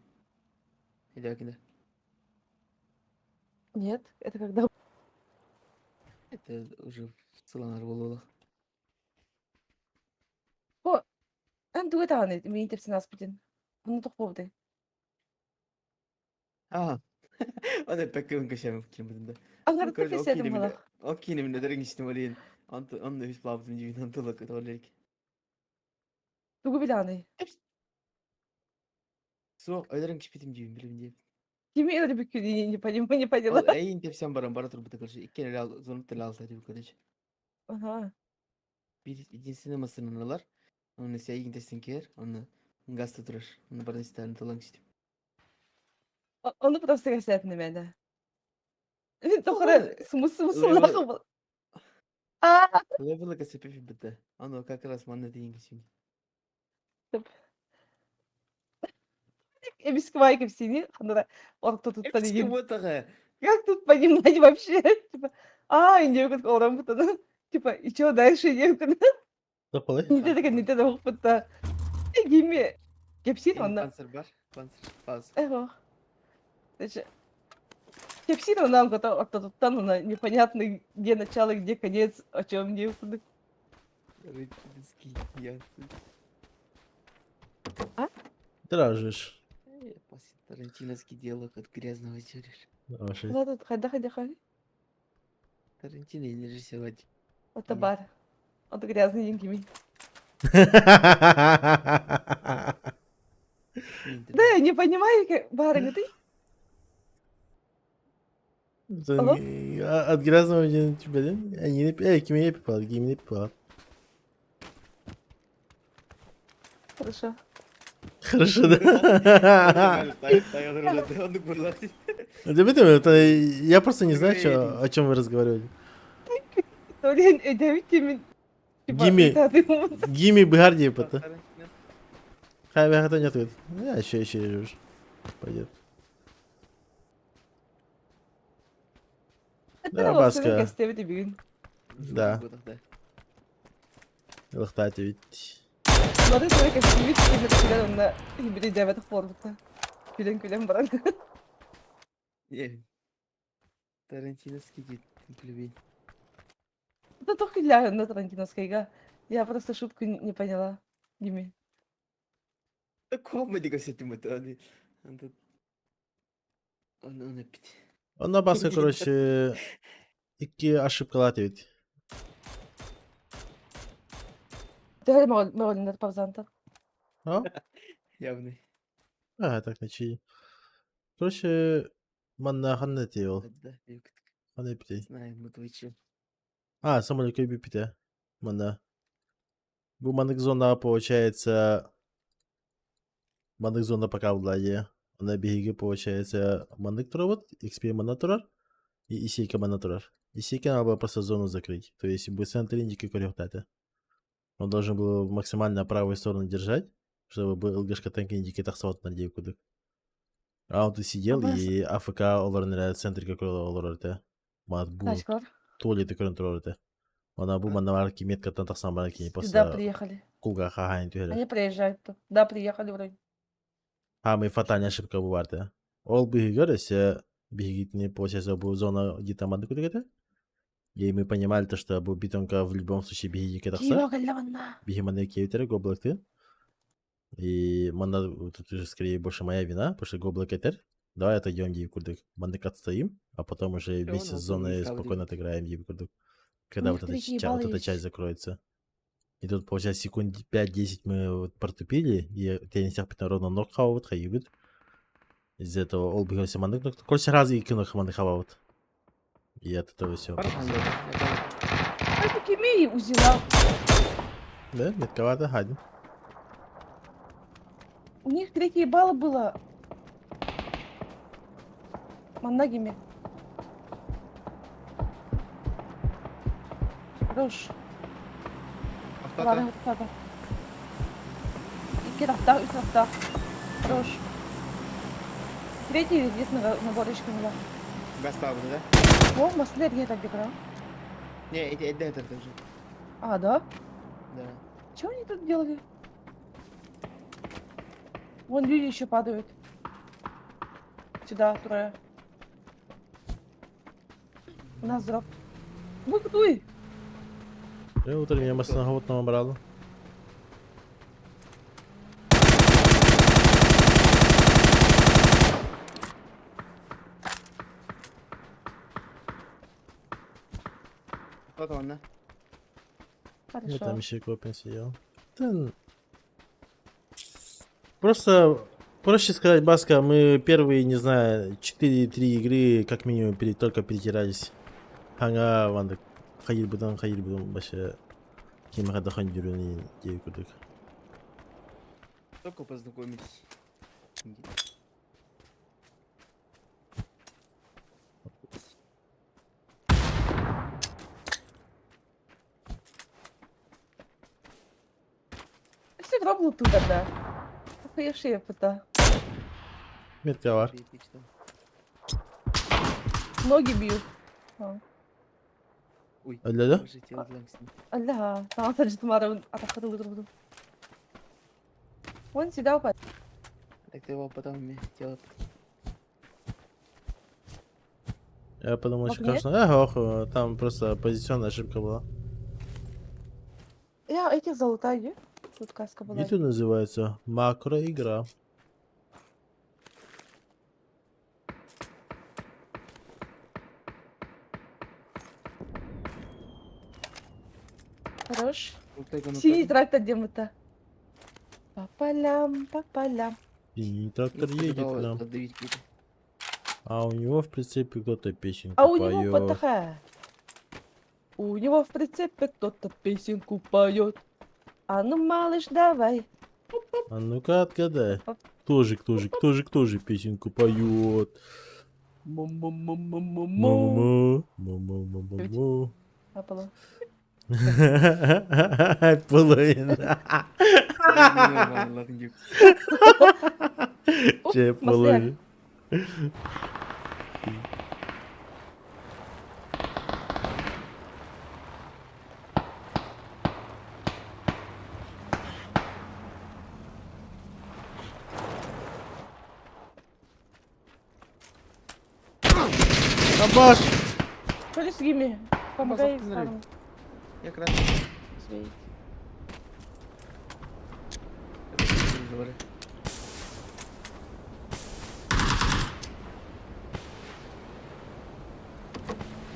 Илэкинде. Нет, это когда... Это уже сыланар бололох. О, эн тугу даҕаны миигин тэпсин ааспытын. Ону тохпуобутай. Аа. Оны пэккэн кэшэм ким да. Аңарытта кэпсээтим буолар. Ол киини мин өтөрүн истим олиин. Онто онно үс плаабытым дьиин онтулак толлик. Тугу билэҕиний? Суох өлөрүн кишпитим дьиин билим диэбит. Кими өлөрбүккүн не понимаю, не поняла. Ол эйин тэпсэн баран бара турбута короче иккиэн эле зонут эле алта дип короче. Ага. Bir единственный масыналар. Оны эйин тэпсин кээр, оны гаста турар. Оны баран истерин толан кишти. Ону просто кэпсээтин эмээнэ. Мин тохора сумус сумус А, Левела касепи бит. Аны как раз манна деген киши. Эбисквай кэпсиини ханара ортотуттан игин. Вот Как тут понимать вообще? Типа, а, индиокут олорон бутана. Типа, и чё дальше индиокут? Тополы? Не те не те да Гими кэпсиин онно. Панцер бар, панцер, паз. Эхо. Значит, кэпсиин онно ото ортотуттан онно непонятно, где начало, где конец, о чем не Рыцарский я. Дражишь. Тарантиновский диалог от грязного терешь. Ваши. Да тут хайда хайда хай. Тарантино не рисовать. Это бар. От грязный гими. Да, я не понимаю, как бар ты. Алло? От грязного тебя, да? Они не кими пипал, гими не пипал. Хорошо. Хорошо, да? Это я просто не знаю, чё, о чем вы разговаривали. Гими. Гими быгарди пата. Хай бэхата нет. Я еще еще пойдет. Да, Баска. Да. Лахтати ведь. Бары только кэпсиибит кимир күлэн онно хибридээбэтэх буолбута. Күлэн күлэн баран. Тарантиновский дед любви. Да только для на Тарантиновскайга. Я просто шутку не поняла. Гими. Комеди кассетим это. Он он опять. Онно Баска, короче, икки ошибкалаат ведь. Төһө мөҕүлүннэр паузанта. А? Явный. А, так, начи. Короче, Манна ханна этэй ол? Да, Ханна эпитэй? Знаем, мы твичи. А, самолет бүппүтэ. Манна. Бу маннык зонаҕа получается маннык зона пока владе. Она биһиги получается маннык турабыт, XP манна турар и исейка манна турар. Исейка надо было просто зону закрыть. То есть бы центр индики көрүөхтаата. Он должен был максимально правую сторону держать, чтобы бы ЛГшка танк индики тахсыбат диye кудук. А он тут сидел и АФК олорон эрэ центрга көрө олорор этэ. Мат бу Тачкалар. туалеты көрөн турар этэ. Она бу манна бар меткаттан тахсан баран кини Сюда просто приехали. кулга хаһаайын түһэрэр. Они приезжают тут. Да, приехали вроде. Самый фатальная ошибка бу бар этэ. Ол быһыгар өссө биһигитини получается бу зона где-то маннык этэ. И мы понимали то, что бу битонка в любом случае биһигике тахсар. Киева кэллэ Биһи манна киэбитэрэ гоблакты. И манна тут уже скорее больше моя вина, потому что гоблак этэр. Давай отойдем диир курдук. Маннык отстоим, а потом уже вместе с зоной спокойно отыграем диир курдук. Когда них вот эта, третий вот балл эта есть. часть закроется. И тут, получается, секунд 5-10 мы вот протупили, и теннисах ровно ног хавают, хайыбыт. Из-за этого ол бігерсе маннык ног. Короче, раз и кино маннык хавают. И от этого все. Это кими узела. Да, метковато, хадим. У них третий балл было. Маннагими. Хорош. Ладно, ладно. Икки тафтах, үс тафтах. Хорош. Третий здесь на горочке была. Бастабы, да? О, маслер я так играл. Не, эти это тоже. А, да? Да. Чего они тут делали? Вон люди еще падают. Сюда, трое. У нас дроп. Вы Я утренняя машина вот брала. Кто там, да? Хорошо. Я там еще Копин сидел. Да, Просто проще сказать, Баска, мы первые, не знаю, 4-3 игры как минимум только перетирались. Ханга ванда хайыр будан хайыр будан вообще ким хадахан жүрүнү диye курдук. Только познакомились. Все дроп тут тогда. Охуевшие пыта. Метка бар. Ноги бьют. Ой, Өллө да? боже, тело лаҥсын. Аллах, там саждымары атаққа отырдым. Вон сюда упад. Так ты его потом мне тело. Я подумал, что Ох, нет? конечно, эх, ох, там просто позиционная ошибка была. Я этих залутаю. Тут каска была. Это называется макроигра. Хорош. Ну, Синий трактор где-то. По полям, по полям. Синий трактор едет к нам. А у него в прицепе кто-то песенку А у него поет. ПТХ. У него в прицепе кто-то песенку поет. А ну, малыш, давай. А ну-ка отгадай. Оп. Кто же, кто же, кто же, кто же песенку поет? Му-му-му-му-му-му. Му-му, му-му-му-му-му. Капало. Половина. Оп, Че, Маслер. половина. Абаш! Полис гими. Помогай завтра старому. Я красный. Свей. Говори.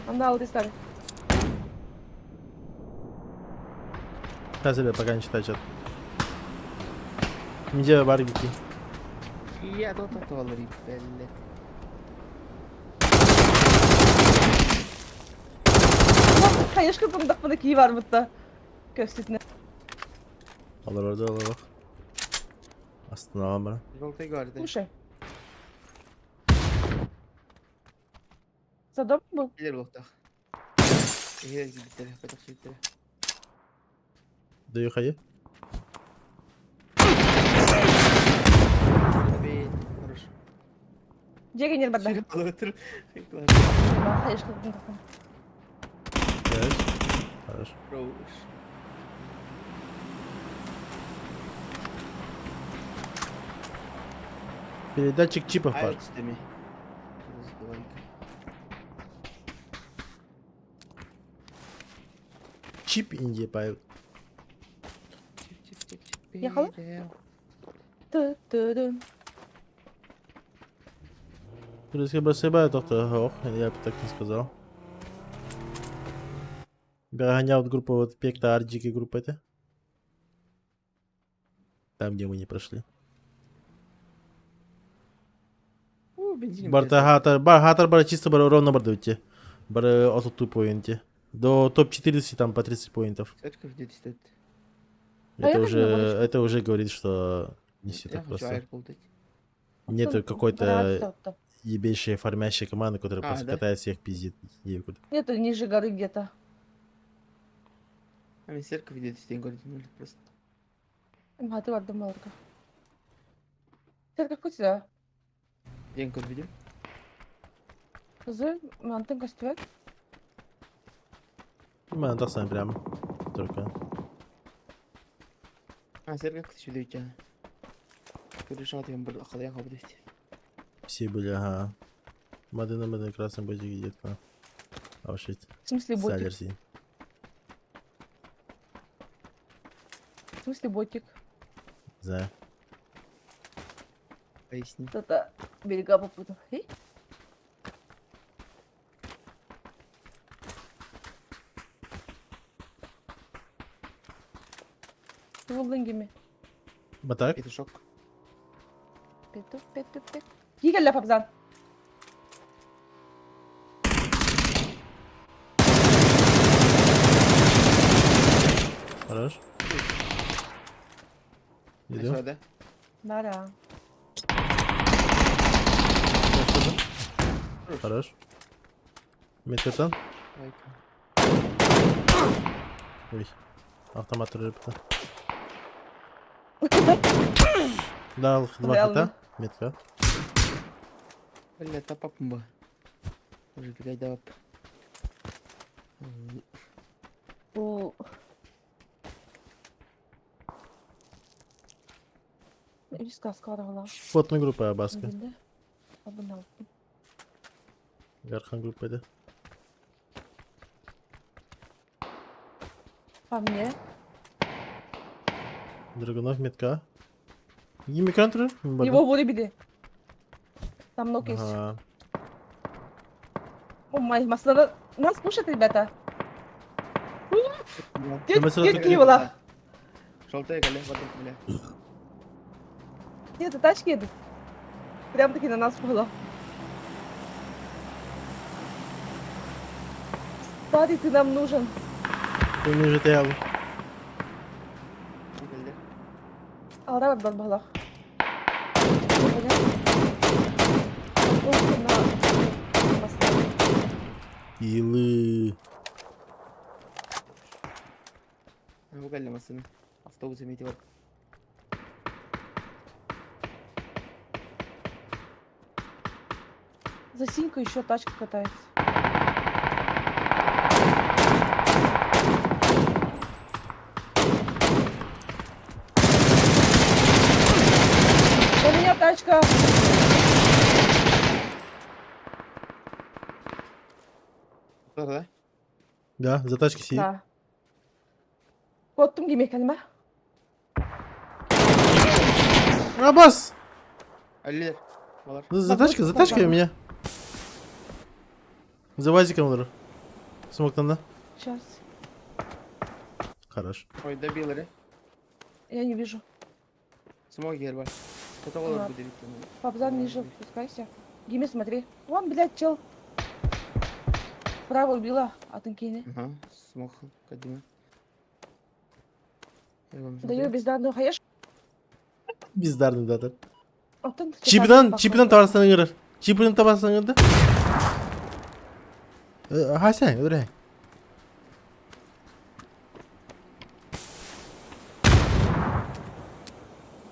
Анда алды старый. Сейчас, ребят, пока не читай чат. Где барбики? Я тут отвал, блядь. Хаешка тындахпына кии барбытта. Көстүтүнэ. Олорорду олорох. Астынаҕа баран. Желтый гвардия. Слушай. Задом был. Билер буолуохтаах. Иһигэр киирбиттэрэ, көтөхсүбүттэрэ. Даю хайы. Блин, хорош. Дьиэ кинер барда. Алатыр. Хаешка тындахпына. Хорош. Хорош. Хорош. Передатчик чипов Ай, бар. түстеми. Чип Индия Павел. Ехала? Ту-ту-дун. Ох, я бы так не сказал. Гонял группа вот Пекта Арджики группа это. Там, где мы не прошли. Уу, бензин. Барта хатар, бар хатар бар чисто бар ровно бар уйти. Бар от ту поинте. До топ-14 там по 30 поинтов. Церковь где-то стоит. А я Это хочу уже, на гоночку. это уже говорит, что не все Я так хочу просто. аэр полутать. Нету какой-то Брат, ебейшей фармящей команды, которая А, просто да? катает всех пиздит. Нету ниже горы где-то. А мне церковь где-то стоит, говорит, ну просто. Маты бардым маларга. Церковь кутida. День код видим? Кызы, мантын костюм. Мен тахсан прям. Только. А, церковь кто сюда Решал я был халая хабдыть. Все были, ага. Мадына, мадына, красный ботик где-то. А уж В смысле ботик? Салерси. В смысле ботик? За. Поясни. Это берега попутал. Эй? Буллингими. Батак? Петушок. Пету, пету, пету. Кигелле папзан. Хорош. Иду. Сюда, да? Бара. Хорош. Меткатан. Ой. Автомат рыпта. Дал два хита. Метка. Бля, тапапмба. Уже блядь, давап. У. Үс каска барала. Плотная группа Абаска. Абынал. Гархан группа, да. По мне. Драгунов метка. Гимикантр? Его вырубили. Там ног есть. Ага. О май, масло нас пушат, ребята. Да мы сразу Дед была. Желтая галя, вода, бля. Нет, это тачки едут. Прям таки на нас было. Старый, ты нам нужен. Ты мне же таял. Алра бар балах. Илы. Галя машина. Автобус имейте вот. За синьку еще тачка катается. У меня тачка. Да, да? Да, за тачкой сидит. Да. Коттум гиме калма. Абас! Алилер. Балар. За тачкой, за тачкой у меня. За вазиком, удар. Смог там, да? Сейчас. Хорош. Ой, добил, ре. Я не вижу. Смог герба. Это олар будет. Папзан ниже, спускайся. Гиме, смотри. Вон, блядь, чел. Справа убила атын киһини. Ага, смог Кадима. Я вам Даю смотрю. бездарную хаеш. Бездарный да. Оттон Чипинан, чипинан табарсан ыҥырар. Чипинан табарсан ыҥырда. Хася, öyle.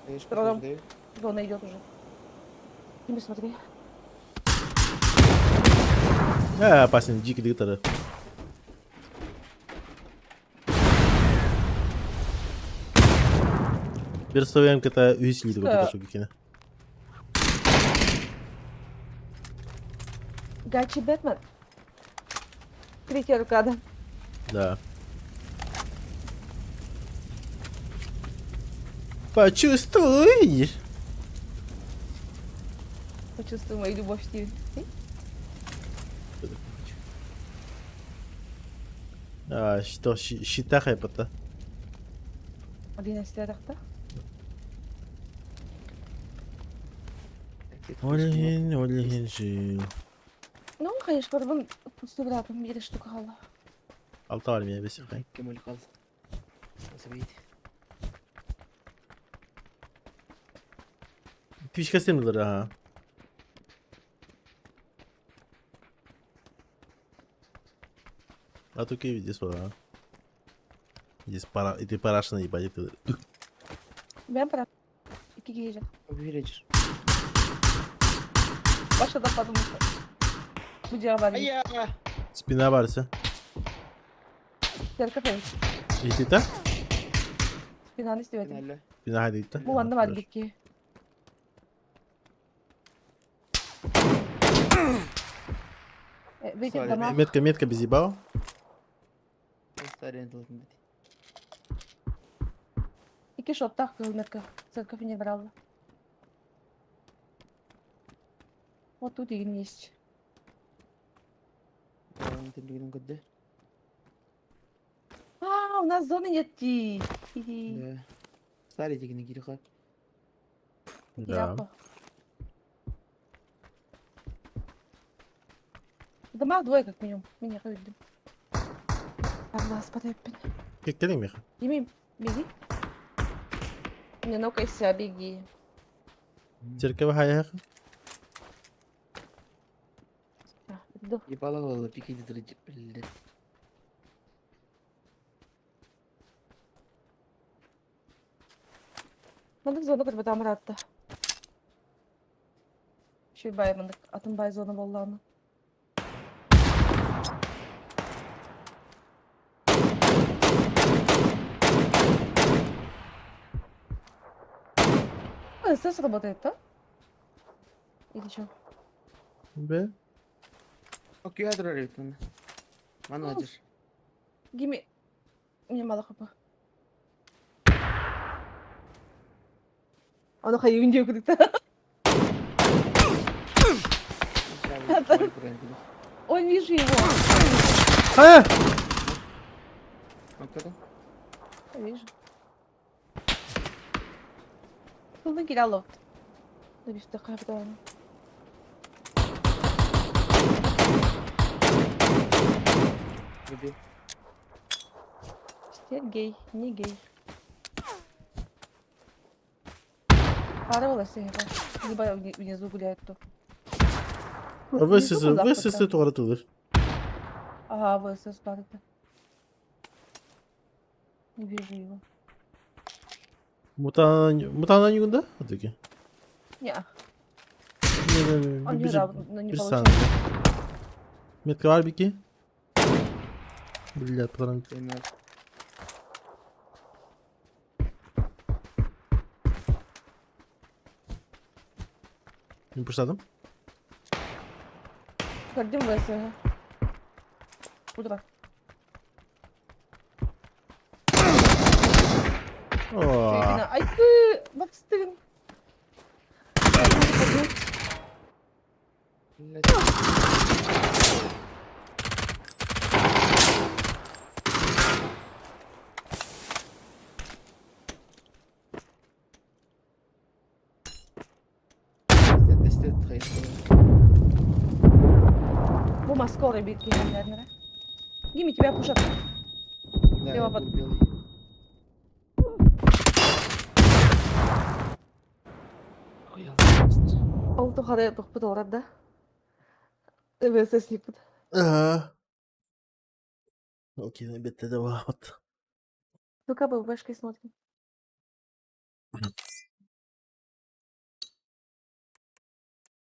Хаешку Троллом. тоже даю. Зона идет уже. Тимми, смотри. Э, опасен, дикий дыктары. Берсовем ката үс литр Да. көтө кикине. Гачи Бэтмен. Третья рука, да. Да. Почувствуй. Почувствуй мою любовь, Стивен. А, что, щита хайпата. Алина истиэтахта. Олин, олин, жил. Ну, конечно, барбын пусты братом, биир штука хаалла. Алта бар меня бесик. Кемел кал. Забейте. Твичка стемдер, ага. А то киви здесь вот, а. Здесь пара, и ты парашна ебать, это. Бэм брат. Икки киһи Увеличишь. Баша да подумал. Бу дьиэҕэ бар. Ая! Спина барса. Церковь эбит. Итита? Спинаны истибэтим. Финале. Спина хайда итта. Бу манна бар икки. Видите, Sorry, дома. Метка, метка без ебала. Старый должен быть. Икки шоттаах кыһыл метка. Церковь не брала. Вот тут и есть. Да. А, у нас зоны нет. Ти. Хи-хи. Да. Старый деген кириха. Да. В домах двое как минимум. Меня видно. Нас потопит. Кэлиҥ миэхэ. Дими, беги. Не, ну-ка, беги. Церковь хайах. Иду. Ебала лала пики дедр, блядь. Маннык зона көрбөтөм ыраатта. Үчүгэй баайы маннык атын баай зона буоллаҕына. СС работает, да? Или что? Б. Окей, ядро рейтинг. Манадер. Гими. Мне мало хп. Ону хайыгын диэ курдук Ой, вижу его. А! Кто Вижу. Тылдан киирэ алло. Добивте хайбытаҕына. Убил. Сергей, не гей. Пара была Либо внизу гуляет то. ВСС, ВСС туғаратылыр. Ага, ВСС бар это. Не вижу его. Мутана югында? Атыки. Не, Не, он не, да, но не Bir получил. saniye. Метка var бики. Блядь, патрон. Финал. Не пуштадым. Көрдүм ВС. Утро. О, Ай ты, Макстын. Блядь. Маска биир киһи Гими, тебя пушат. Да, Лево я под- был белый. Ой, я заебался. Ол тухары тухпут олорор да. ВССникпит. Ага. Окей, бетте де вот. Ну-ка, БВшкой смотрим.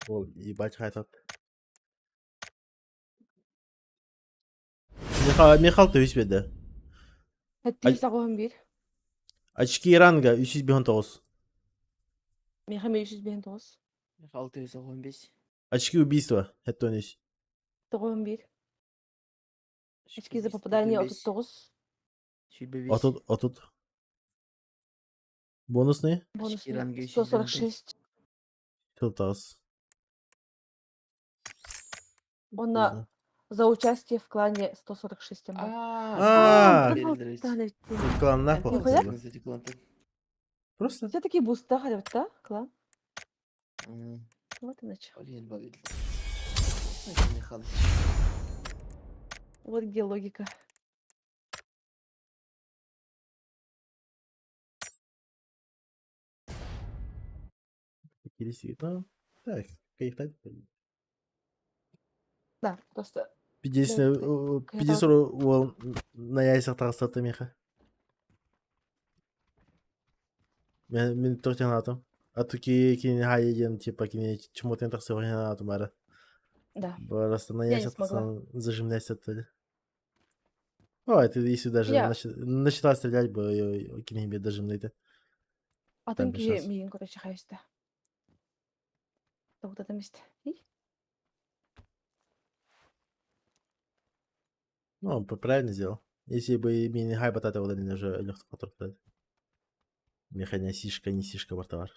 Ол ебать хайтат. Михал төс беде. Хэттии саҕуһун биир. Очки ранга 359. Миэхэ эмиэ 359. 615. Очки убийства. Это он есть. 91. Очки за попадание 39. А тут, а тут. Бонусные? Бонусные ранга 146. Тылтас. Он за участие в клане 146 МБ. А, Клан нахуй. Нихуя? Просто. Все такие буста хотят, да? Клан? Вот иначе. Вот где логика. Так, кайфать. Да, просто 50 50 ол на яйцах тағыстаты меха. Мен тоқтен атым. А то ки ки хайден типа ки чемотен тақсы атым бары. Да. Просто на Я не яйцах смогла. тақсан зажимляйся оттуда. О, это если даже Я- начала стрелять бы, кине дожимляйте. Атын Там без киһи шанс. миигин короче хайыста. Тоқтатам истэ. И? Ну, он правильно сделал. Если бы меня хай батата вот уже легко потратить. Механя сишка, не сишка, бартовар.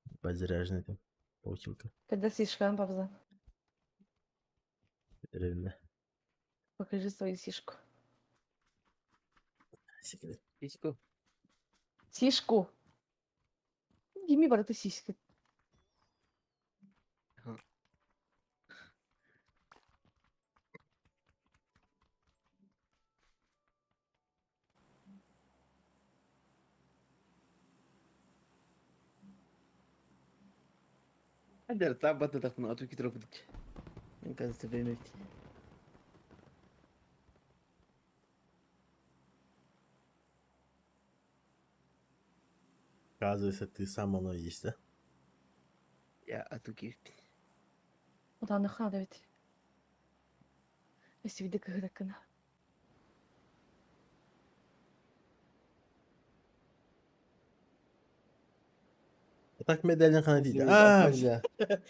Ебать, заряженный там. Паутинка. Когда сишкан папза. Реально. Покажи свою сишку. Секрет. Сиську. Сишку. Дими барыта сиська. Ага. Хадер, та бата так ну, а тут китро будет. Мне кажется, время. Оказывается, ты сам оно есть, да? Я атуки. Уданыха да ведь. Если виды кыгыракына. А так медальный хана дейді. Если А, видно, бля.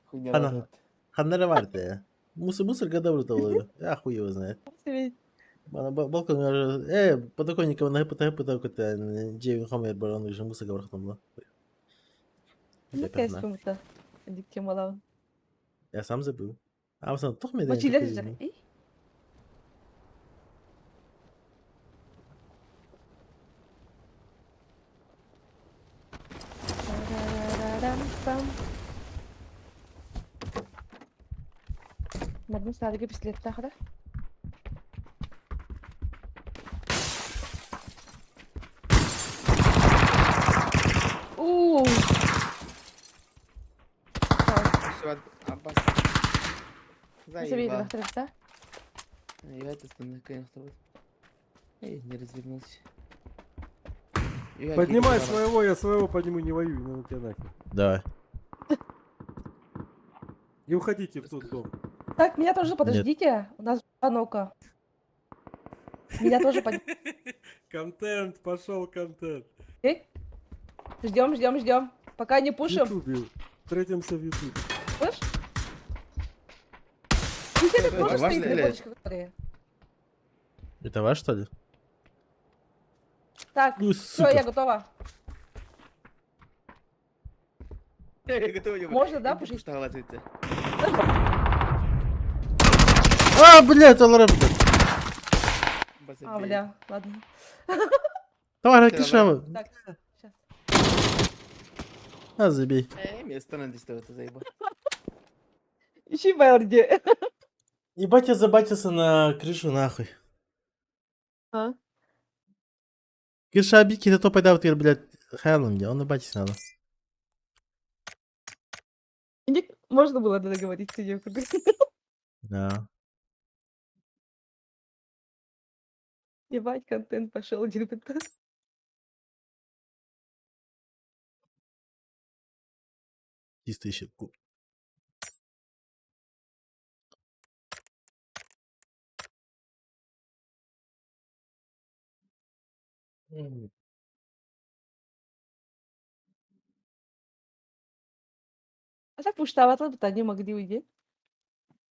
Хуйня Ана. назад. Ханнары бар да. Мусор, мусор гадавр того. Я хуй его знает. Балкон, подоконника на ГПТ, ГПТ, Джейвин Хомер барон, уже мусор говорит там. Ну, кэспим-то. Дик темалаun. Я сам забыл. А, сам тох медаль. Мочилер же. И? Тарарарам-пам. Мадны садыгы пистолет тахара. У. Все, Аббас. Заебал. Заебал. Да? Я это конечно, Эй, не развернулся. Поднимай своего, я своего подниму, не воюю, ну тебя нахер. Давай. Не уходите в тот дом. Так, меня тоже подождите. У нас звонок. Меня тоже под... Контент, пошел контент. Ждем, ждем, ждем. Пока не В пушим. Ютубе. Встретимся в Ютубе. Слышь? Ну, тебе Это тоже ваш стоит на стреляет? бочке, которые. Это ваш, что ли? Так, Ну, все, я сука. готова. Можно, да, пушить? А, блядь, алара, блядь. А, бля, ладно. Давай, Всё, киша. Так, сейчас. А, забей. Э, место надо это заебал. Ищи Байарди. Ебать, я забатился на крышу нахуй. А? Кирша бики это то пайда вот блядь, хайлом где, он на надо. Можно было договориться, девку. Да. Ебать, контент пошел, дерьмо. Чисто ищет. А так пуштаватла бы не могли уйти.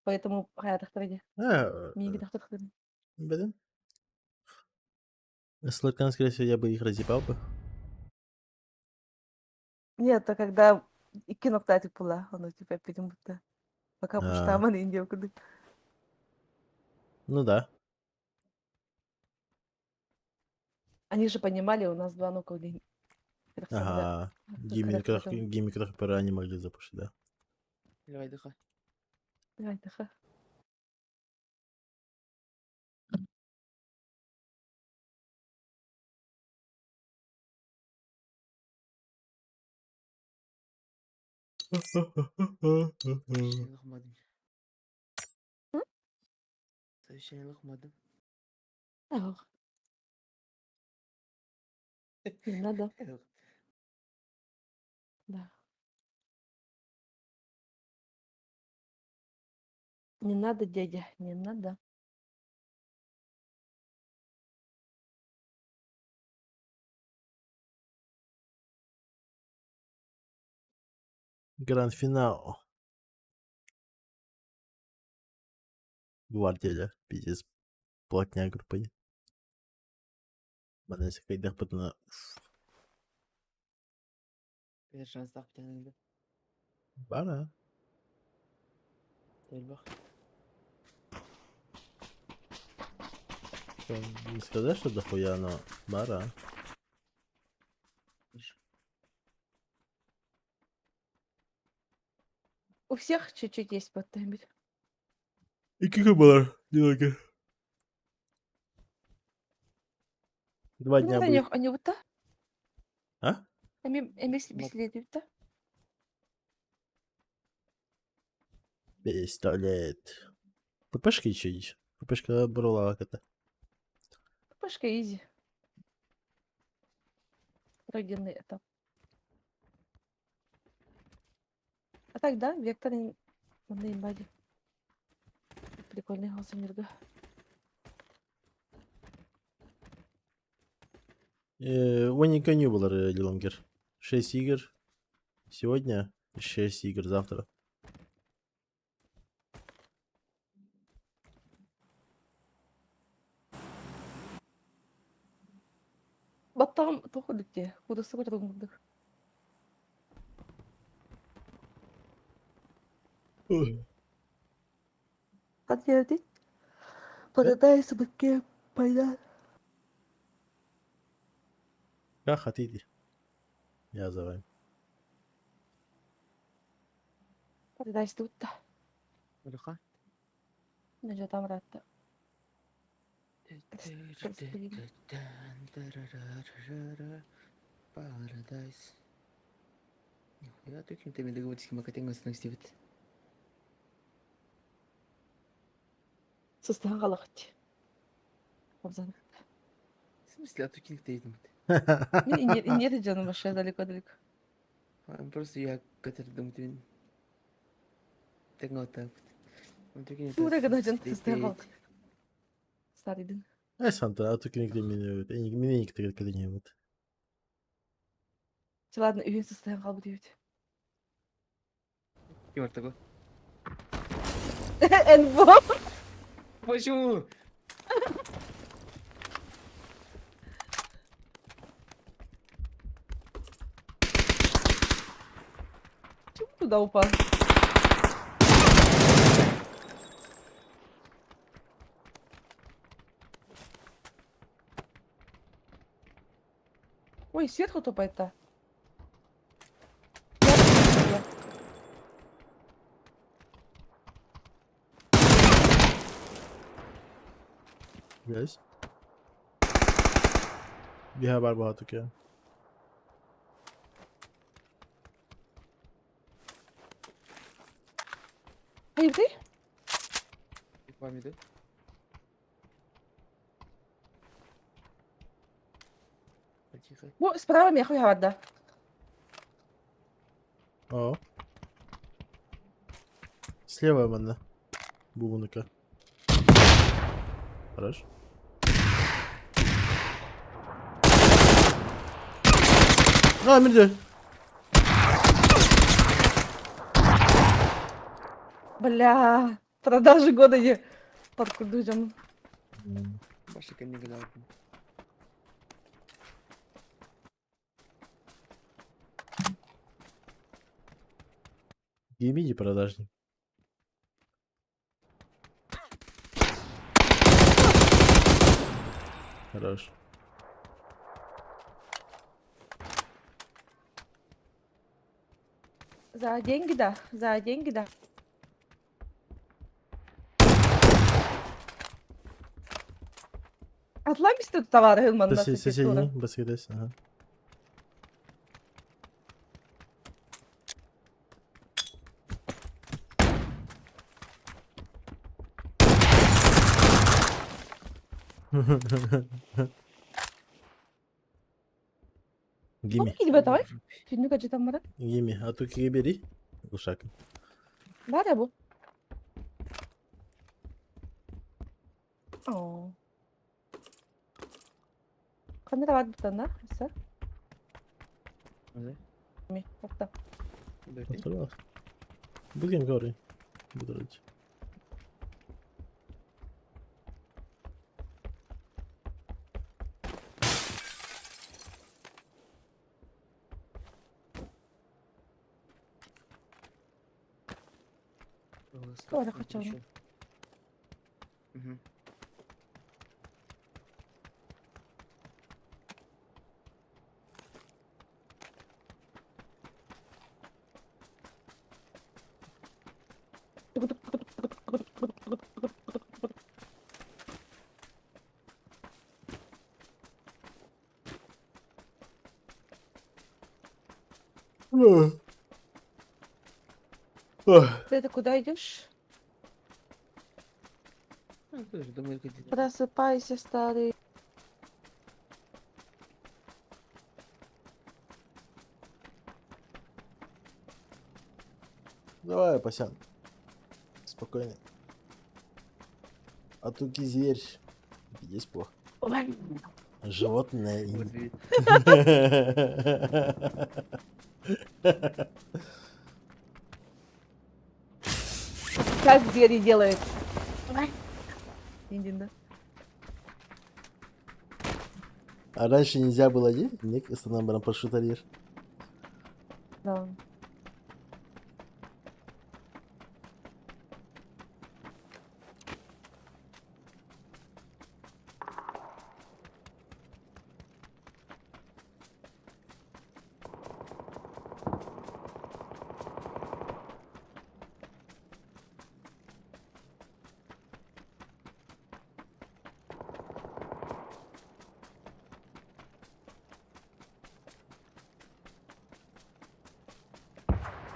Поэтому хаятахтарге. А, Миги тахтархтар. блин. Слэткан, скорее всего, я бы их разъебал бы. Нет, это когда икки ноктати пула, оно типа будто. Пока А. пуштаман индия куды. Ну да. Они же понимали, у нас два нока. Ага. Гимми пора не могли запушить, да. Давай, дыха. Давай, дыха. Сообщение лохмадым. Ох. Не надо. Да. Не надо, дядя, не надо. Гранд-финал. Гвардия, пиздец. Плотняк группа. Манася кайдах пытна. Bir шанс тапты. Бара. Элбах. Не сказать, что дохуя, но бара. У всех чуть-чуть есть подтаймер. И какой была? Немного. 2 дня будет. Они вот та? А? Эми да? Пистолет. ППшка еще есть. ППшка брала это. ППшка изи. Пройденный этап. А так, да, вектор на имбаде. Прикольный голос энерго. Воника не было Лилонгер. 6 игр сегодня, 6 игр завтра. Баттам тоходукте. Куда сыгырдың. Хотел Парадайс быке пайда. Как хотите. Я за вами. Парадайс тут. Улаха. Не там ратта. Парадайс. Нихуя ты каким-то медоговодским акатенгас настивит. Сыстан қалақыт. Обзан. В смысле, а ты кинг ты Нет, жаным вообще далеко-далеко. Просто я который думаю, ты так вот так. Тура гына жан сыстан қалақ. Старый. Ай, Санта, а то кинг меня, меня никто когда-нибудь. Ладно, үйін сыстан қалып дейбит. Кем такой? Энбо. Почему? Почему туда упал? Ой, сверху топает-то. Yes. Bir haber bağladık ya. Hayır değil. Var mıydı? Тихо. Бу справа миэхэ үһэ барда. О. Слева манна. Бубунука. Хорош. А, мирде. Бля, продажи года не паркурдуу Баша кэннигин Геймиди продажник. Хорош. За деньги да, за деньги да. Атламисты товары манна. Соседний, баскетес, ага. Гими, Килбе давай. Түннүк ажытан бара. гими, а ту бери. Ушак. Бара бу. Оо. Камера бар бутан да? Все. Ми, топта. Будем говорить. Буду рад. Ой, хотела. Угу. Ты это куда идешь? А, тоже думаю, где-то. Просыпайся, старый. Давай, Пасян. Спокойно. А тут зверь. Здесь плохо. Животное. Вот видит. Как звери делают? Иди, да. А раньше нельзя было делать? Ник, баран пошутарир. Да.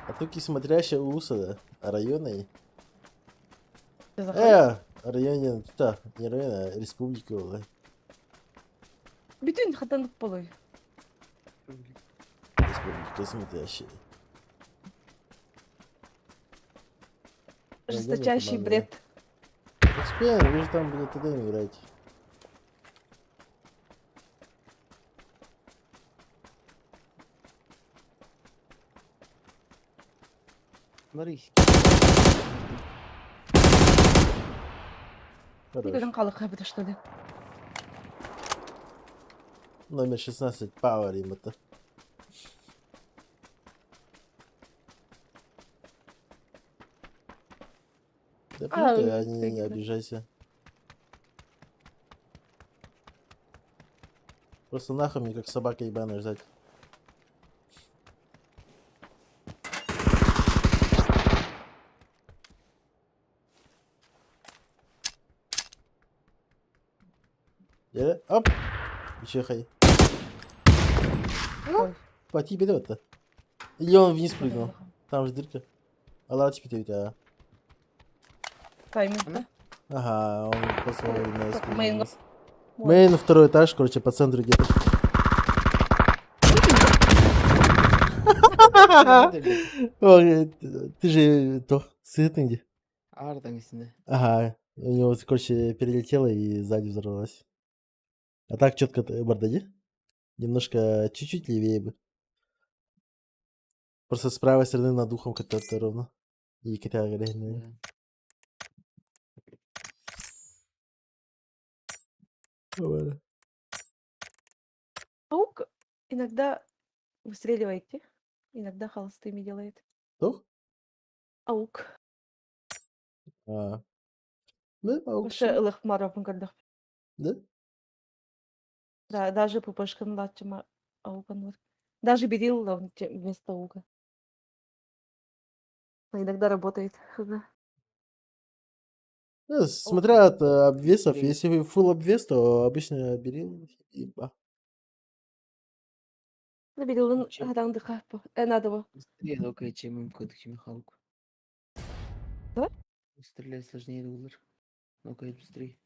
А туки смотрящая улуса, района. Ты заходишь? Районе, да, не район, а республика. Была. Бүтүн хатанып болой. Республика смотрящая. Жесточайший бред. Успеем, вы же там, блядь, тогда не играете. Смотри. Хорош. Көрөн қалық это что ли? Номер 16, Power им это. Да А, плюй ты, а не, не фиг, да. обижайся. Просто нахуй мне как собака ебаная ждать. Дьэ, оп! Еще хай. Ой. По тебе это. Или он вниз прыгнул. Там же дырка. Алла тебе а. Тайминг, да? Ага, он просто вовремя Так, спрыгнул мейн. вниз. Вот. Мейн второй этаж, короче, по центру где-то. Ой, ты же то, сытый где? Артан истинэ. Ага, у него, короче, перелетело и сзади взорвалось. А так четко бардади. Немножко, чуть-чуть левее бы. Просто с правой стороны над ухом как-то ровно. И Да. Паук иногда выстреливает, иногда холостыми делает. Кто? Аук. А. Да, паук. Вообще, ылых когда. Да? Да, даже ППшкан лачыма ауган. Даже берил вместо ауга. Но иногда работает. Да. Ну, смотря от обвесов, Берил. если full обвес, то обычно берил и ба. Ну, берил Чем? надо его. Быстрее только, чем им код михалку. Да? Стрелять сложнее доллар. Ну-ка, быстрее.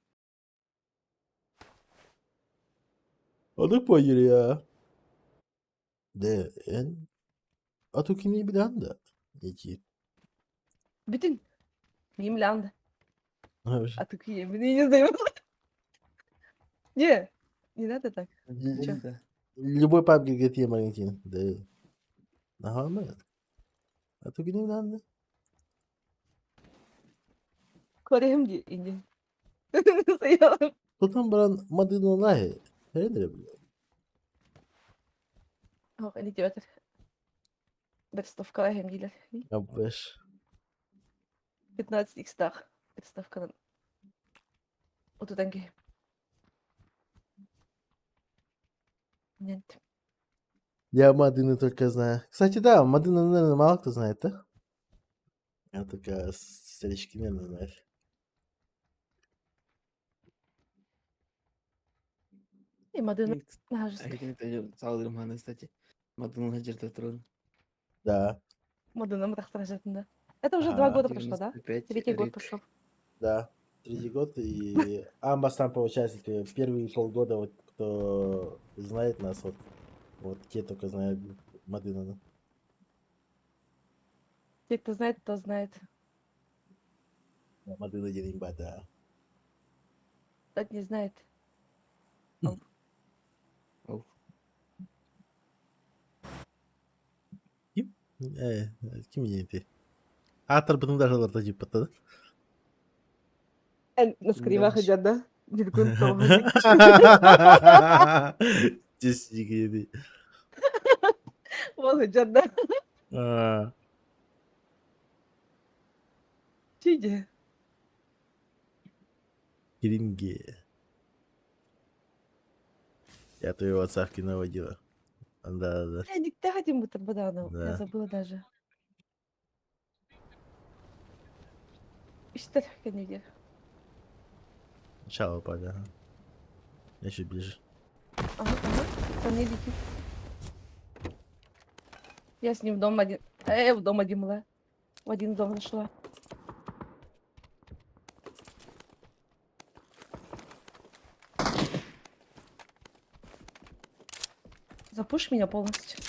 А так поняли, а. Да, эн. А тут не беданда. Эти. Бүтүн. Мимлянды. А ты я не знаю. Не, не надо так. Чё? Да. Любой паб говорит, я Валентин. Да. Ага, мы. А тут не надо. Көрем де инде. Тут бран мадына лахи. Хедре, бля. Ох, они тебе Берстовка hem дийлер. Абэш. 15 икстах. Берстовкадан. Отудан ки. Нет. Я Мадыны только знаю. Кстати, да, Мадына, наверное, мало кто знает, да? Я только старички, наверное, знают. И Мадына. А это кстати. Мадына жерде турун. Да. Мадына мытахтыра. Это уже 2 года прошло, да? Третий год пошел. Да. Третий год. И Амбас там, получается, первые полгода, вот кто знает нас, вот те только знают Мадына. Да. Те, кто знает, то знает. Мадына имба, да. Тот не знает. Ауф. Ким ты? Атор потом даже ларта типа, да? На скримах идет, да? Здесь нигде. Вон идет, да? Чиди. Кринге. Я твоего отца в кино водила. Да, да. Бля, не хотим бутерброда, я забыла даже. Что кәнеге. Начало упали, ага. Я чуть ближе. Ага. Ко мне летит. Я с ним в дом один. В дом один была. В один дом зашла. Запушь меня полностью.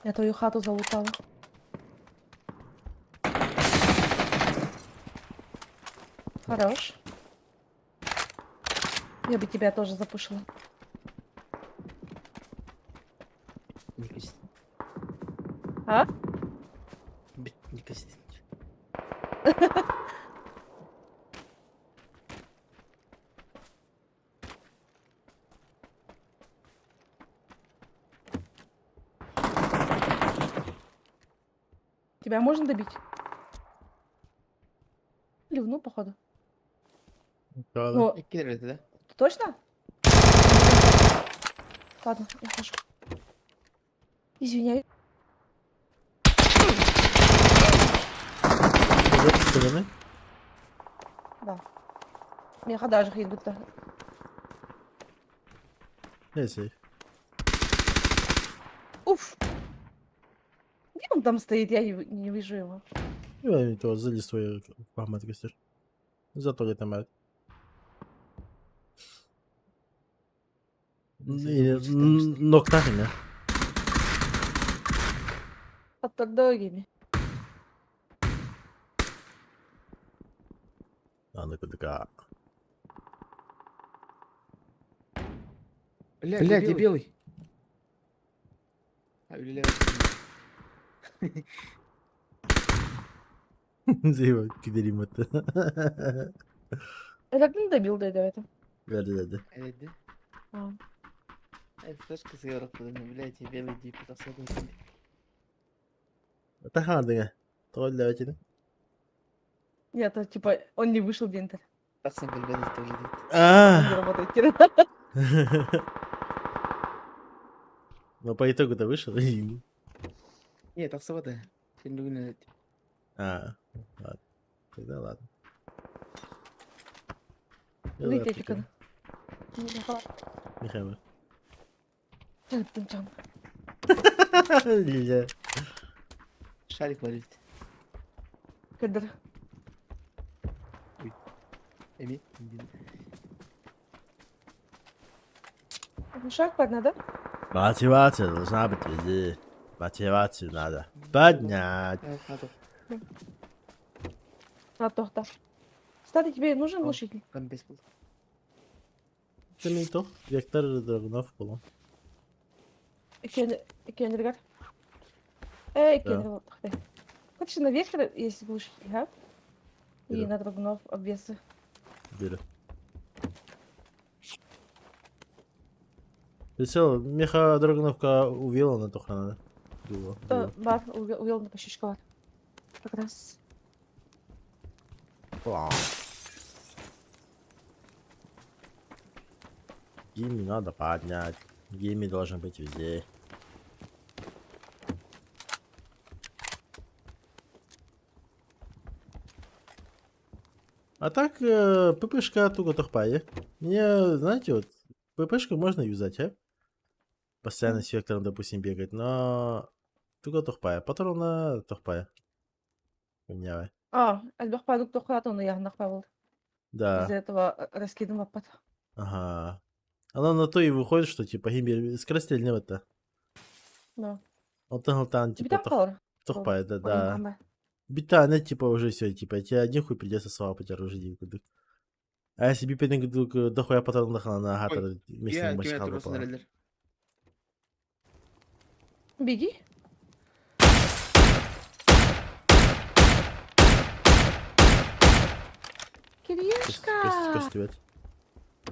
Я твою хату залутала. Хорош. Я бы тебя тоже запушила. Не косит. А? Не косит. Тебя можно добить? Ливну, походу. Да, Ну, Кидает, да? точно? Ладно, я хожу. Извиняюсь. Стороны? Да. Миэхэ даже киирбиттэр. Несей. Уф! Где он там стоит? Я не вижу его. И то за листвой пахмат костер. За туалетом мать. Ноктахина. Аттардогими. Аны кудыка. Бля, где белый? А, үлелер. Зева, кидерим это. Это ты добил до этого? Да-да-да. Evet. А. Ay флешка сыграл, блядь, я белый дип, это Тахардыга. Тоғыз ләвәтені. Нет, это типа он не вышел день-то. Тахсан көлбән тоже дейді. Он не работает теперь. Но по итогу-то вышел. Не, тахсабата. Сен бүгін А, ладно. Тогда ладно. Выйди, типа. Михаил. Чан. Нельзя. Шарик бар дейді. Кадр. Эми. Шаг падна, да? Мотивация должна быть везде. Мотивацию надо поднять. На тохта. Кстати, тебе нужен глушитель? Комбез был. Это не то. Вектор Драгунов был. Кендргар. Эй, Кендргар. Хочешь на вектор есть глушитель, а? И на драгунов обвесы. Бери. Прицел, меха Драгуновка увела на тохрана. То бар, увел на пощечка. Как раз. Гимми надо поднять. Гимми должен быть везде. А так, ППшка туго тохпае. Мне, знаете, вот, ППшку можно юзать, а? Постоянно с вектором, допустим, бегать, но... Туго тохпая. Патрона тохпая. Поменяй. А, альбах падук тохрат, он я нахпавал. Да. Из-за этого раскидывал пад. Ага. Она на то и выходит, что типа гимбер скорострельный это. Да. Он там типа тохпая, да, да. Бита, она типа уже все, типа, тебе один хуй придется свапать оружие. А если би педен дохуя патрон на хатар вместе Беги. Кириешка! Костювет.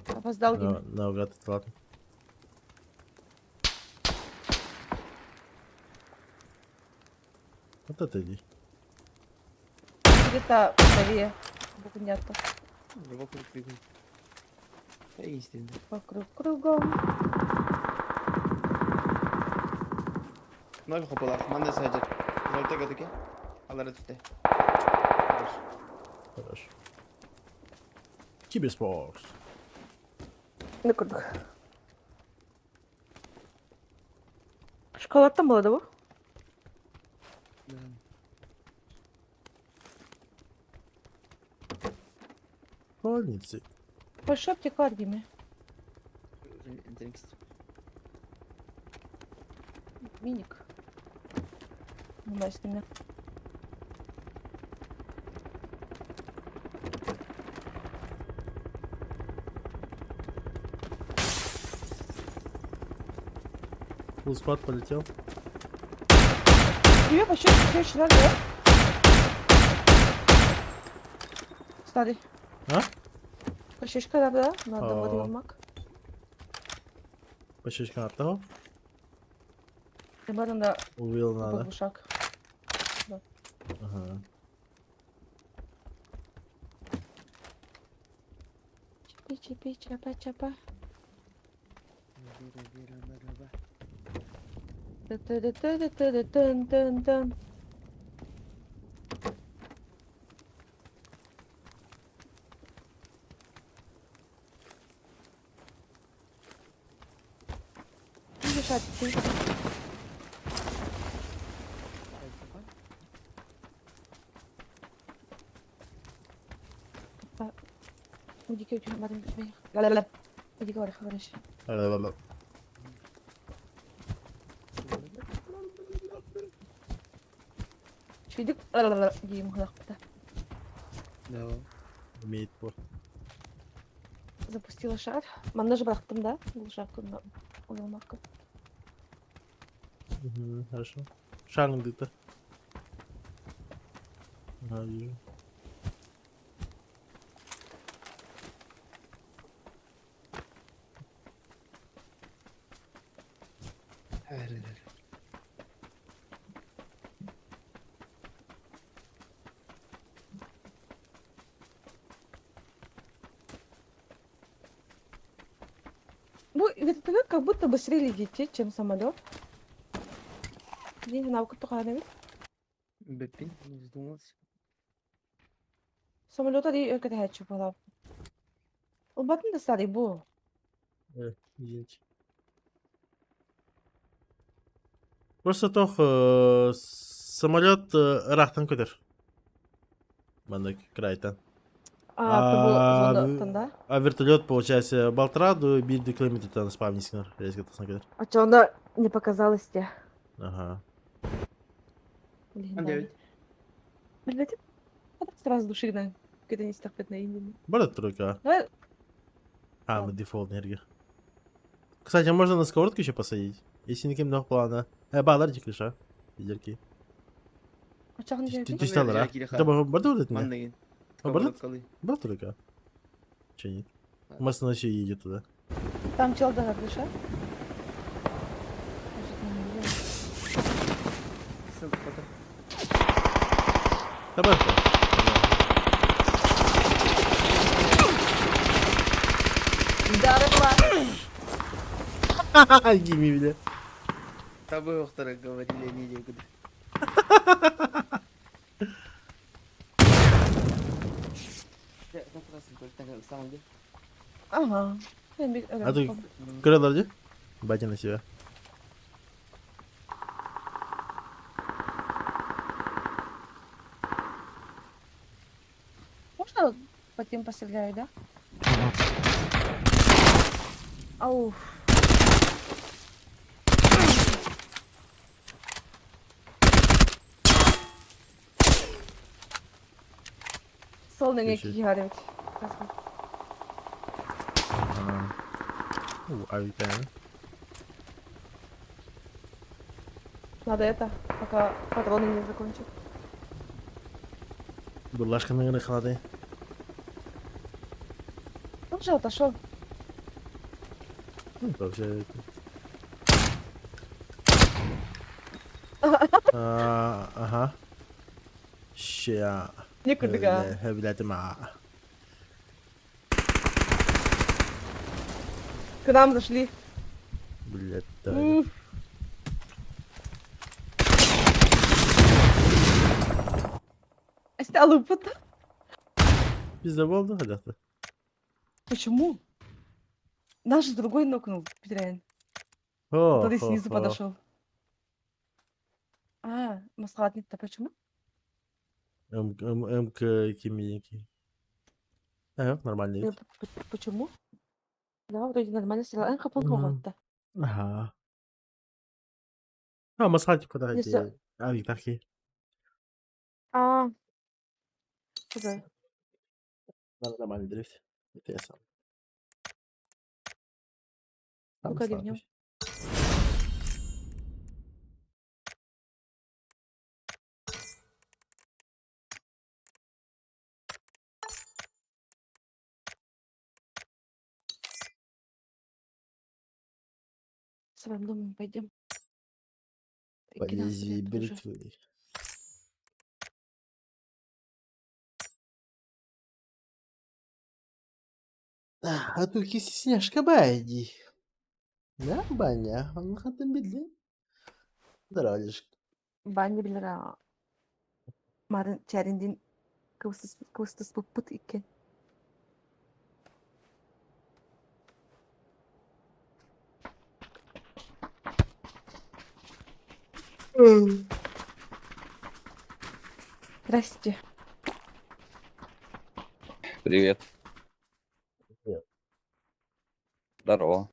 Опоздал Гимми. Наугад, ладно. Вот это иди. Где-то правее. Понятно. Вокруг бегу. Вокруг кругом. Ноль хопалар. Манда саджар. Золотой гадыке. Алар түсте. Хорошо. Киберспорт. На круг. Шоколад там было, да? Да. Школьницы. Большой аптека Гимми. Миник. С ними. Фулл склад полетел. Тебе вообще все очень надо, да? Старый. А? Пощечка надо, да? Надо вот мак. Пощечка надо того? Либо надо. Увел надо. Глушак. Да. Ага. Чипи, чипи, чапа, чапа. Тын-тын-тын. Миша, ты? Үчүгэйдик диим уһулахпыта. Да. Умеет по. Запустила шар. Манна же бырахтым да? Глушак уйулмакка. Угу, хорошо. Шарм где-то. Ага, вижу. Бу вертолет как будто быстрее летит, чем самолет. Не знаю, как только Бэппин, не вздумался. Самолет кэтэһээччи буолар. Ылбатын да старый бу. Извините. Просто тох самолет ыраахтан көтөр. Манна крайтан. А, тобу да? А вертолет, получается, балтараду биир километртан спавнисиңар. Резко тахсан көтөр. А чё, она не показалось тебе? Ага. Легендарный. Блядь, а так сразу души на когда не стахпет на имени. Бар тройка. Давай. А, мы дефолт энергия. Кстати, можно на сковородку еще посадить? Если никем не плана. Балар дикриша. Идерки. Түс алар, а? Да, бар да Манныгын. Бар Бар тройка. Че нет? Может, она еще едет туда. Там чел да крыша. Да, бар. Да, Гими, бля. Тобой охтара говорили, они некуда. Ага. А ты крыло где? Батя на себя. Можно по тем постреляю, да? Ау. Солнце Включить. не ярить. Ага. Авитайн. Надо это, пока патроны не закончат. Бурлашка, наверное, холоды. Он же отошел. Ну, вообще... А, ага. Ща. Некуда. Блядь, ма. К нам зашли. Блядь, да. Стало пыта. Пизда болды, хотя Почему? Наш другой нокнул, Петряин. Который снизу подошел. А, Маслат нет, почему? М, М, МК киминики. Ага, нормально. Почему? Да, вроде нормально стрелял. Эн хапон да. Ага. А, Маслат куда Если... А, Виктарки. А. Куда? Нормально, дрифт. Это я сам. Ну-ка, ливнем. С вами домом пойдем. Полези бритвы. А тут стесняшка байди. Да, баня, он хатым билди. Здорово, Баня билера. Марын чариндин кыбыстыс пыт иккен. Здрасте. Привет. Привет. Здорово.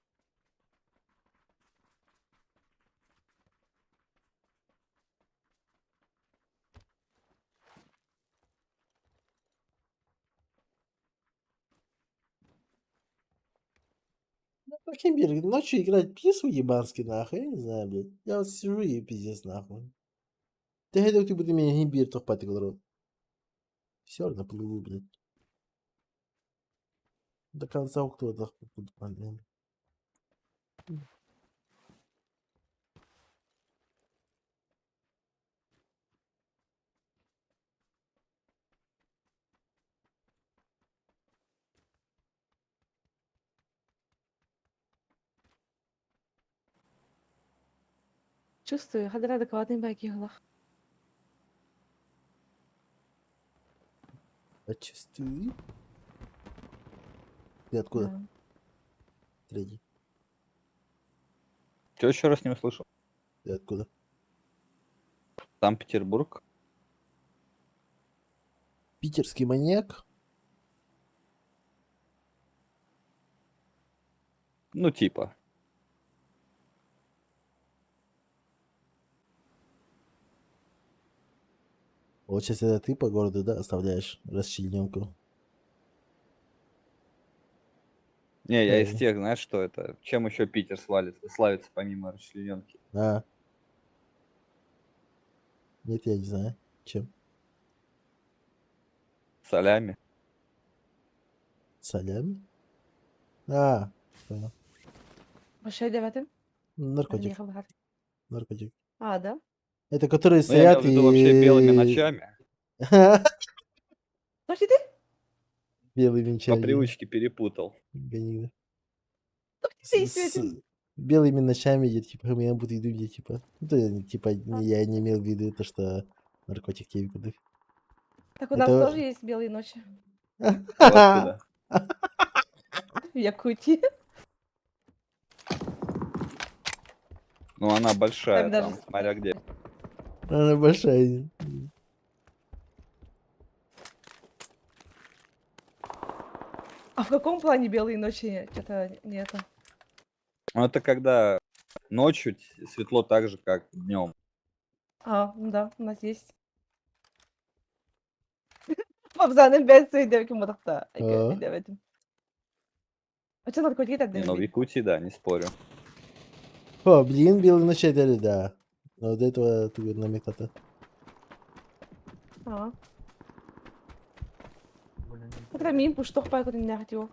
Ну, прикинь, Берег, ночью играть пьесу ебанский нахуй, я не знаю, блядь. Я вот сижу и пиздец нахуй. Ты хотел, ты меня не бир тохпать говорю. Все равно плыву, блядь. До конца кто-то блин. Чувствую, хадра адекватный байкигалах. А чувствую. Ты откуда? Да. Третий. Че еще раз не услышал? Ты откуда? Санкт-Петербург. Питерский маньяк? Ну, типа. Вот сейчас это ты по городу, да, оставляешь расчлененку? Не, я из Э. тех, знаешь, что это? Чем еще Питер славится, славится помимо расчлененки? А. Нет, я не знаю. Чем? Солями. Солями? А, понял. Большой девятым? Наркотик, наркотик. А, да? Это которые Ну, я имел стоят в виду вообще белыми и... ночами. Слушай, ты? Белыми По ночами. привычке перепутал. Гони, Ты С, светим. с белыми ночами, я типа, я буду иду, я типа, ну, то я, не- типа, А. не, я не имел в виду то, что наркотик тебе куда. Так у нас Это... тоже есть белые ночи. Вот откуда. В Якутии. Ну, она большая Там даже там, смотря где. Она большая. А в каком плане белые ночи? Что-то не это. Ну, это когда ночью светло так же, как днем. А, ну да, у нас есть. Папзаным бән сөйдәп мадақта. А. Әйдәбәдем. А что наркотики Не, ну в тогда? Якутии, да, не спорю. О, блин, белые ночи это да. Но до этого ты намек-то. А. Хотя мин пуштох пай кудын нәхтио.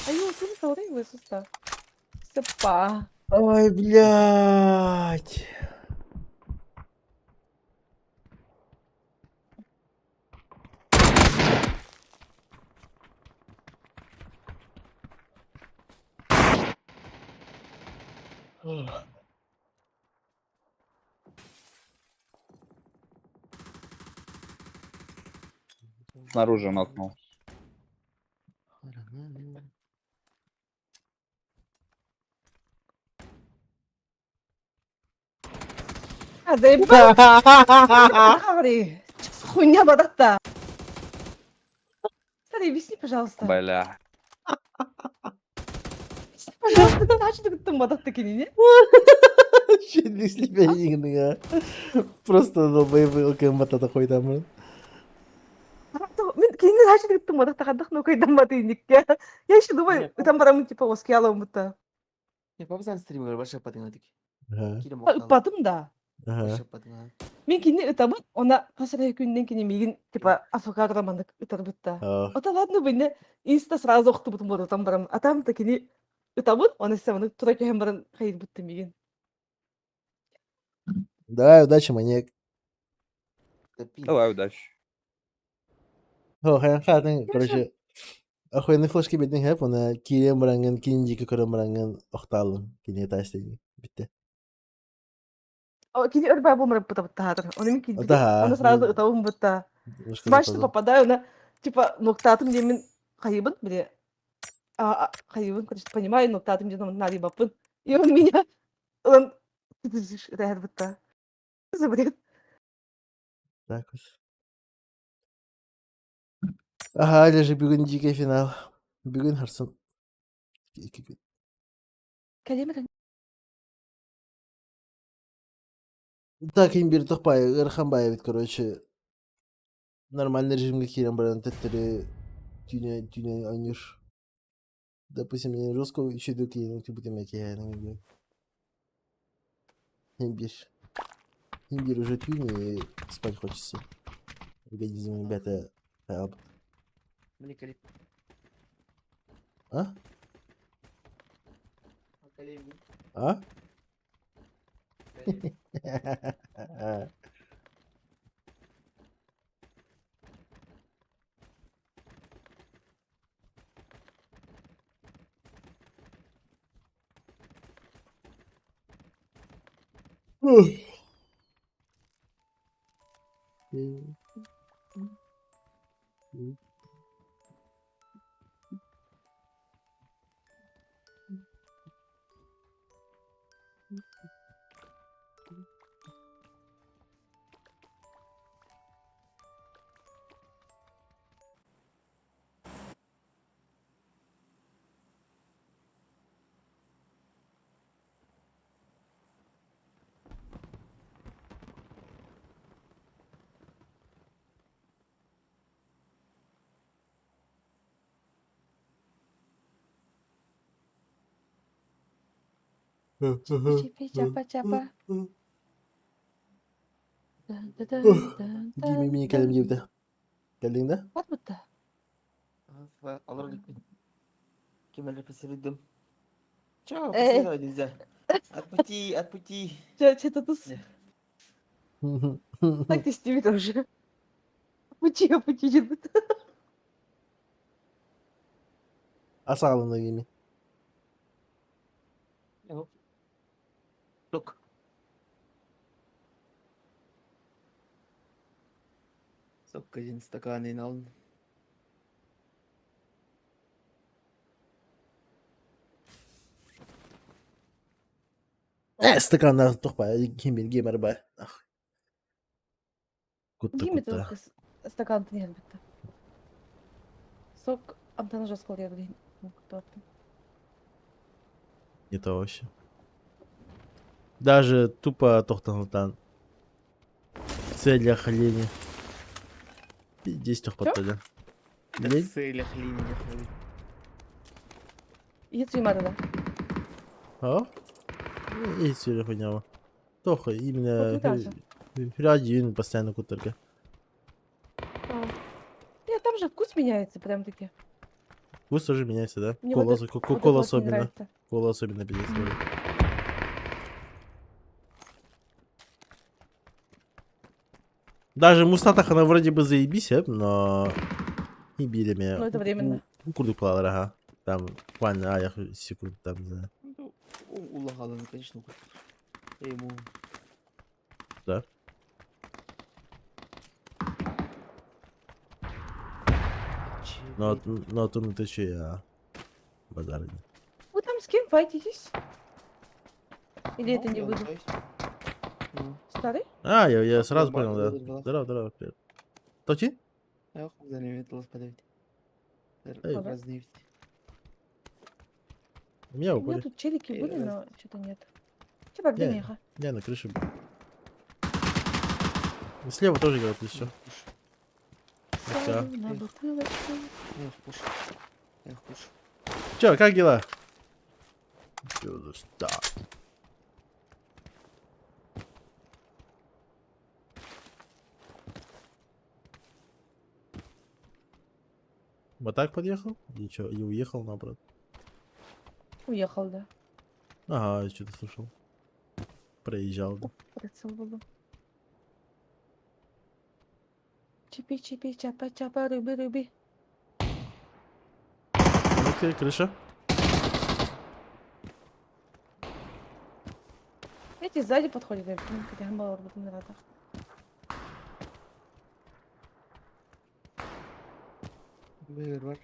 Аю, ты саурай высуста. Сапа. Ой, блядь. Снаружи нокнул. А, заебал. Чё за хуйня бадақта? Старый, объясни, пожалуйста. Бля. Объясни, пожалуйста, тачты гыттым бадақта кинине. Вообще не себя а. Просто долбоебы ЛКМ такой там. блин. Мен кинини тачты гыттым бадақта қандақ нокайдан баты никке. Я еще думаю, там барамын типа оскиялым будто. Не, папа сам стример, большая подготовка. Ага, Кире мохтал. Ыппатым да. ага. Большая подготовка. Мен кини ытабын, она хасара күннен кини мигин типа афокадо мандык ытарбытта. А, Ота ладно бинне инста сразу охтубутум болду там барам. А там кини ытабын, оны сэманы тура көһөн баран хайырбытты мигин. Давай, удачи, маньяк. Давай, удачи. О, хатын, короче, охуенный флешки бедный хэп, она кирен баранган, киндики көрөн баранган, охталым, кине тастени. Битте. О, кини өрбай болмар быта бытта хатыр. Оны мен кини Да. оны сразу ытабын бытта. Немножко Смачно запоздал. попадаю на, типа, нуктаатым диэммин хайыбын, били, а, хайыбын, короче, понимаю, нуктаатым диэн наадыйбаппын. И он меня, он, будто, за бред. Так вот. Ага, лежи бүгүн дикий финал. Бүгүн харсын. Икки күн. Кэлиэм Так имбирь тохпай, ыарахан баайбыт, короче. Нормальный режимгэ киирэн баран төттөрү түүнэ түүнэ оонньуур. Допустим, я жестко үчүгэй киһини утуйбутум киэһээни Имбирь. Имбирь уже түүн и спать хочется. Организм ребята Мне калип. А? А? Ой. Чипи чапа чапа. Гими мини кэлим диэбитэ. Кэллиҥ да? Вот будто. Алар иликпин. Ким эле посередим. Чё, Э. посередим нельзя. От пути, от пути. Чё, что-то тут так ты с тоже. Пути, пути, Асаалына гими. Тук. Сокка один стакан и налын. Э, стаканнаах тохпа ким гимер бай. Кутта Гими кутта. стакан не битте. Сок амтана жаскал я Не то вообще. Даже тупо тохтан В целях лени. Здесь тохпаттали. В Лень? целях лени. Ецуймада, да. А? И все поняла. Тоха, именно Вот постоянно кутарка. Нет, там же вкус меняется прям таки. Вкус тоже меняется, да? Мне Кола, вот это- вот кола это вот не особенно. нравится. Кола особенно пиздец. Мгм. Даже мустатах она вроде бы заебись, а, но не били меня. Ну, это временно. Курдук ага. Там буквально аях секунд, там, не знаю. Ну, улахалын, конечно. Я ему. Да. Но, но тут ты че, я базар. Вы там с кем файтитесь? Или это не вы? Ну, Старый? А, я сразу понял, да. Здорово, Здорово, здорово, привет. Точи? Эй. Меня У меня упали. тут челики были, но что-то нет. Че, где Не. меха? Я на крыше был. Слева тоже играют еще. Сяду на бутылочку. Эх, пуш. Эх, пуш. Че, как дела? Чё за ста? Вот так подъехал? И чё, и уехал наоборот? Уехал, да. Ага, я что-то слышал. Проезжал. Да. Прицел был. Чипи, чипи, чапа, чапа, рыби, рыби. Окей, крыша. Эти сзади подходят, я блин, когда я мало буду рада. Быыр бар.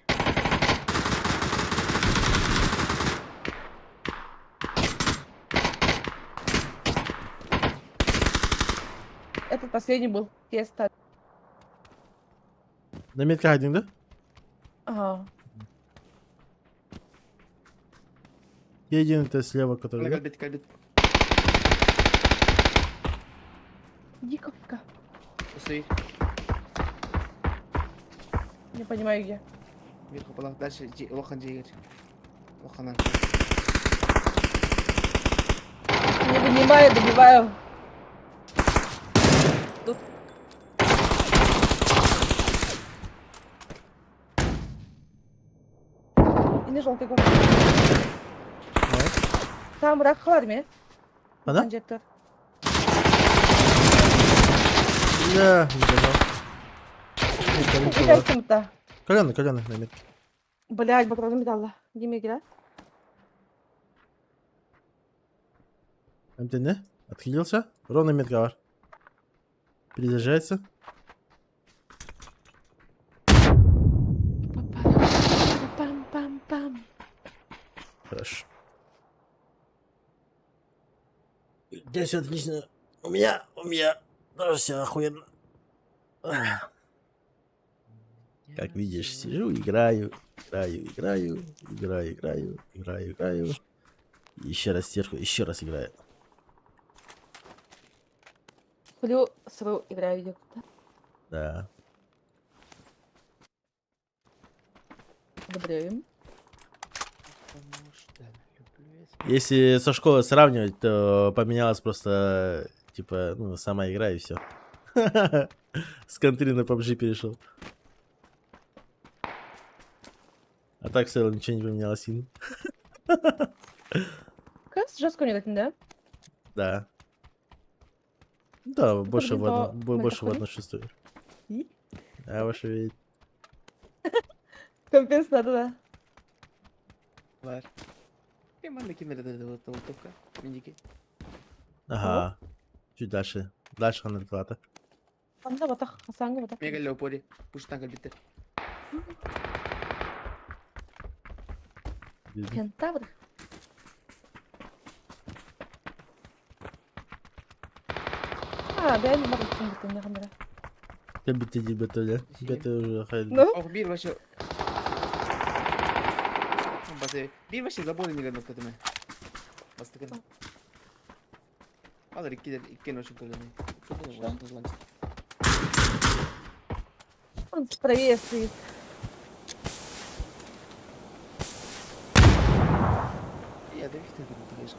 Этот последний был. Тесто. На метке один, да? Ага. Един это слева, который, да? Кальбит, кальбит. Диковка. Усы. Не понимаю где. Вверху была. Дальше Лохан Джигер. Лохан. Не понимаю, добиваю. Тут. И не желтый гол. Там рак хварме. Ана? Инжектор. Бля, не догнал. Куда? Коляна, Коляна, на метке. Блядь, патроны металла. Где мне игра? МТН отхилился. Ровно метка бар. Перезаряжается. Пам-пам-пам. Хорошо. Да все отлично. У меня тоже все охуенно. Ах. Как видишь, сижу, играю, играю, играю, играю, играю, играю, играю. Еще раз сверху, еще раз играю. Плю сру играю где-то. Да. Одобряем. Потому что люблю я Если со школы сравнивать, то поменялась просто, типа, ну, сама игра и все. С контры на PUBG перешел. А так в целом ничего не поменялось сильно. Кажется, жестко не да? Да. Да, больше в блин, одну, то больше в на одну шестую. И? А ваша ведь. Компенс надо, да. Бар. И манна киммер толтовка. Миники. Ага. Чуть дальше. Дальше ханна плата. Анда батах, хасанга батах. Мега леопори. Пуштан кальбиттер. Кентавр. А, да, я не могу не камера. Ну? Ох, бир вообще. Басы. Бир вообще забор не годно катыме. Бастыкын. Алар икки икки очень көлөмө. Он правее стоит. Я да вихте да конечно.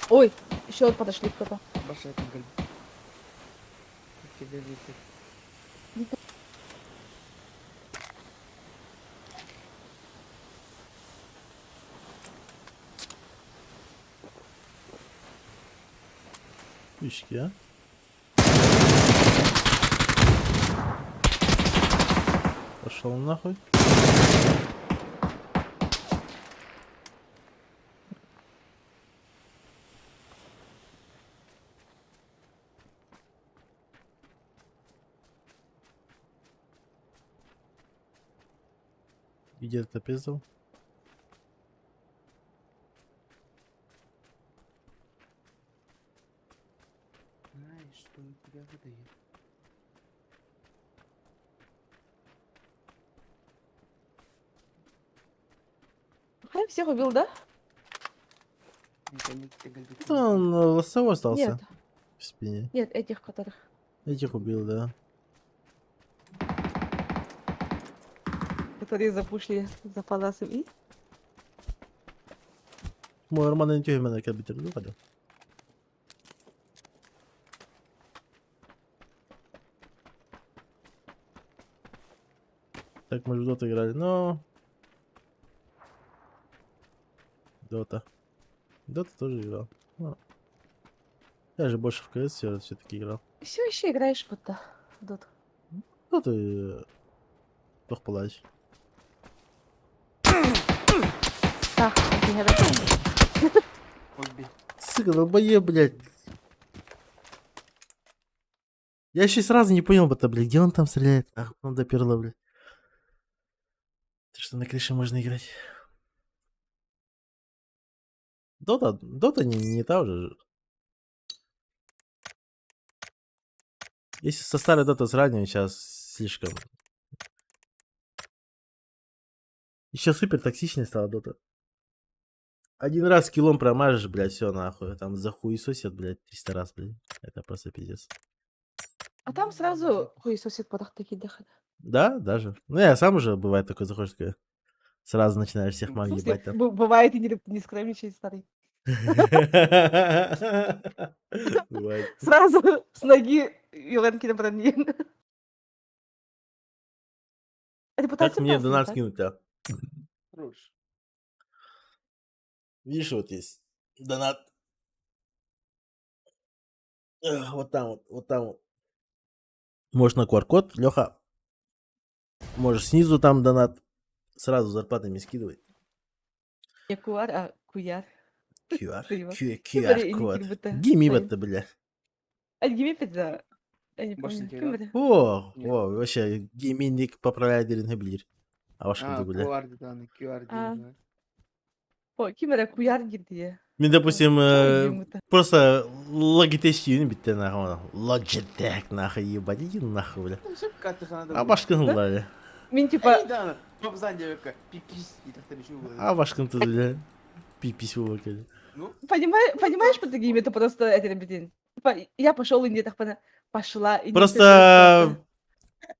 Ой, еще подошли кто-то. Баша там кальбит. Фишки, а? Пошел нахуй. Где ты пиздил? Знаешь, что у тебя выдает? Я всех убил, да? Это он лосовой остался Нет, в спине. нет, этих, которых. Этих убил, да. Которые запушили за паласом и. Мой Роман не тюрьмы на кабинете, ну, Так, мы же в доту играли, но... Дота. Дота тоже играл. Ну, я же больше в КС все-таки играл. Все еще играешь будто в доту. Ну ты... Тох палач. Так, Обби. Сука, долбоеб, блядь. Я еще сразу не понял, будто, блядь, где он там стреляет? Ах, он доперло, блядь. Это что на крыше можно играть? Дота, Дота не, не та уже. Если со старой Дотой сравнивать, сейчас слишком. Еще супер токсичной стала Дота. Один раз килом промажешь, блядь, все нахуй. Там захуесосят, блядь, 300 раз, блядь. Это просто пиздец. А там сразу хуесосит потах кидах. Да, даже. Ну, я сам уже, бывает, такой заходишь, такой, сразу начинаешь всех В мам смысле, ебать там. бывает и не, не скромничай, старый. Бывает. Сразу с ноги Юленки на бронин. Как Репутация мне классная, донат так? скинуть, а? Хорош. Видишь, вот есть донат. Эх, вот там вот, вот там вот. Можешь на QR-код, Леха. Можешь снизу там донат. Сразу зарплатами скидывай. Не QR, а куяр. QR, Спасибо. Q, Кибер- QR-код. кибер- Гими Ой. это, бля. А гими пизда. Я не Больше помню. не терял. Кибер. О, Нет. о, вообще, гейминник поправляет дерин А ваш А, бля. QR да, QR А. да. О, кимера куяр girdi. Мен, допустим, Э... просто Logitech юни битте нахуй. Logitech нахуй, ебать, иди нахуй, бля. Ну, все, картаха надо А башкын бля. Мин типа Да, папзан девка, пипис, и так там еще было. А башкын тут, бля. Пипись вывокали. Ну, понимаешь, понимаешь, по таким это просто это блин. Типа я пошел и не так пошла и не Просто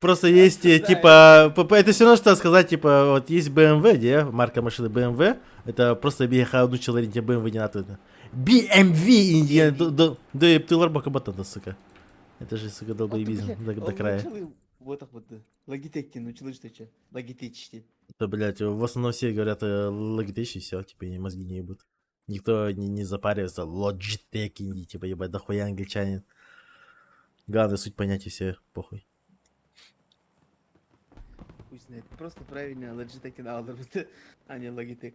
Просто есть, Да, типа, это все равно, что сказать, типа, вот есть BMW, где марка машины BMW, это просто BH одну человек, BMW не надо. BMW, Индия, до ты ларбака сука. Это же, сука, долбоебизм до края. Вот так вот. Logitech научилась что че? Logitech. Да, блядь, в основном все говорят Logitech и все, типа, и мозги не ебут. Никто не запаривается, Logitech, инди, типа, ебать, дохуя англичанин. Главное, суть понять и все, похуй. Хуй знает. Просто правильно Logitech алдыр, а не Logitech.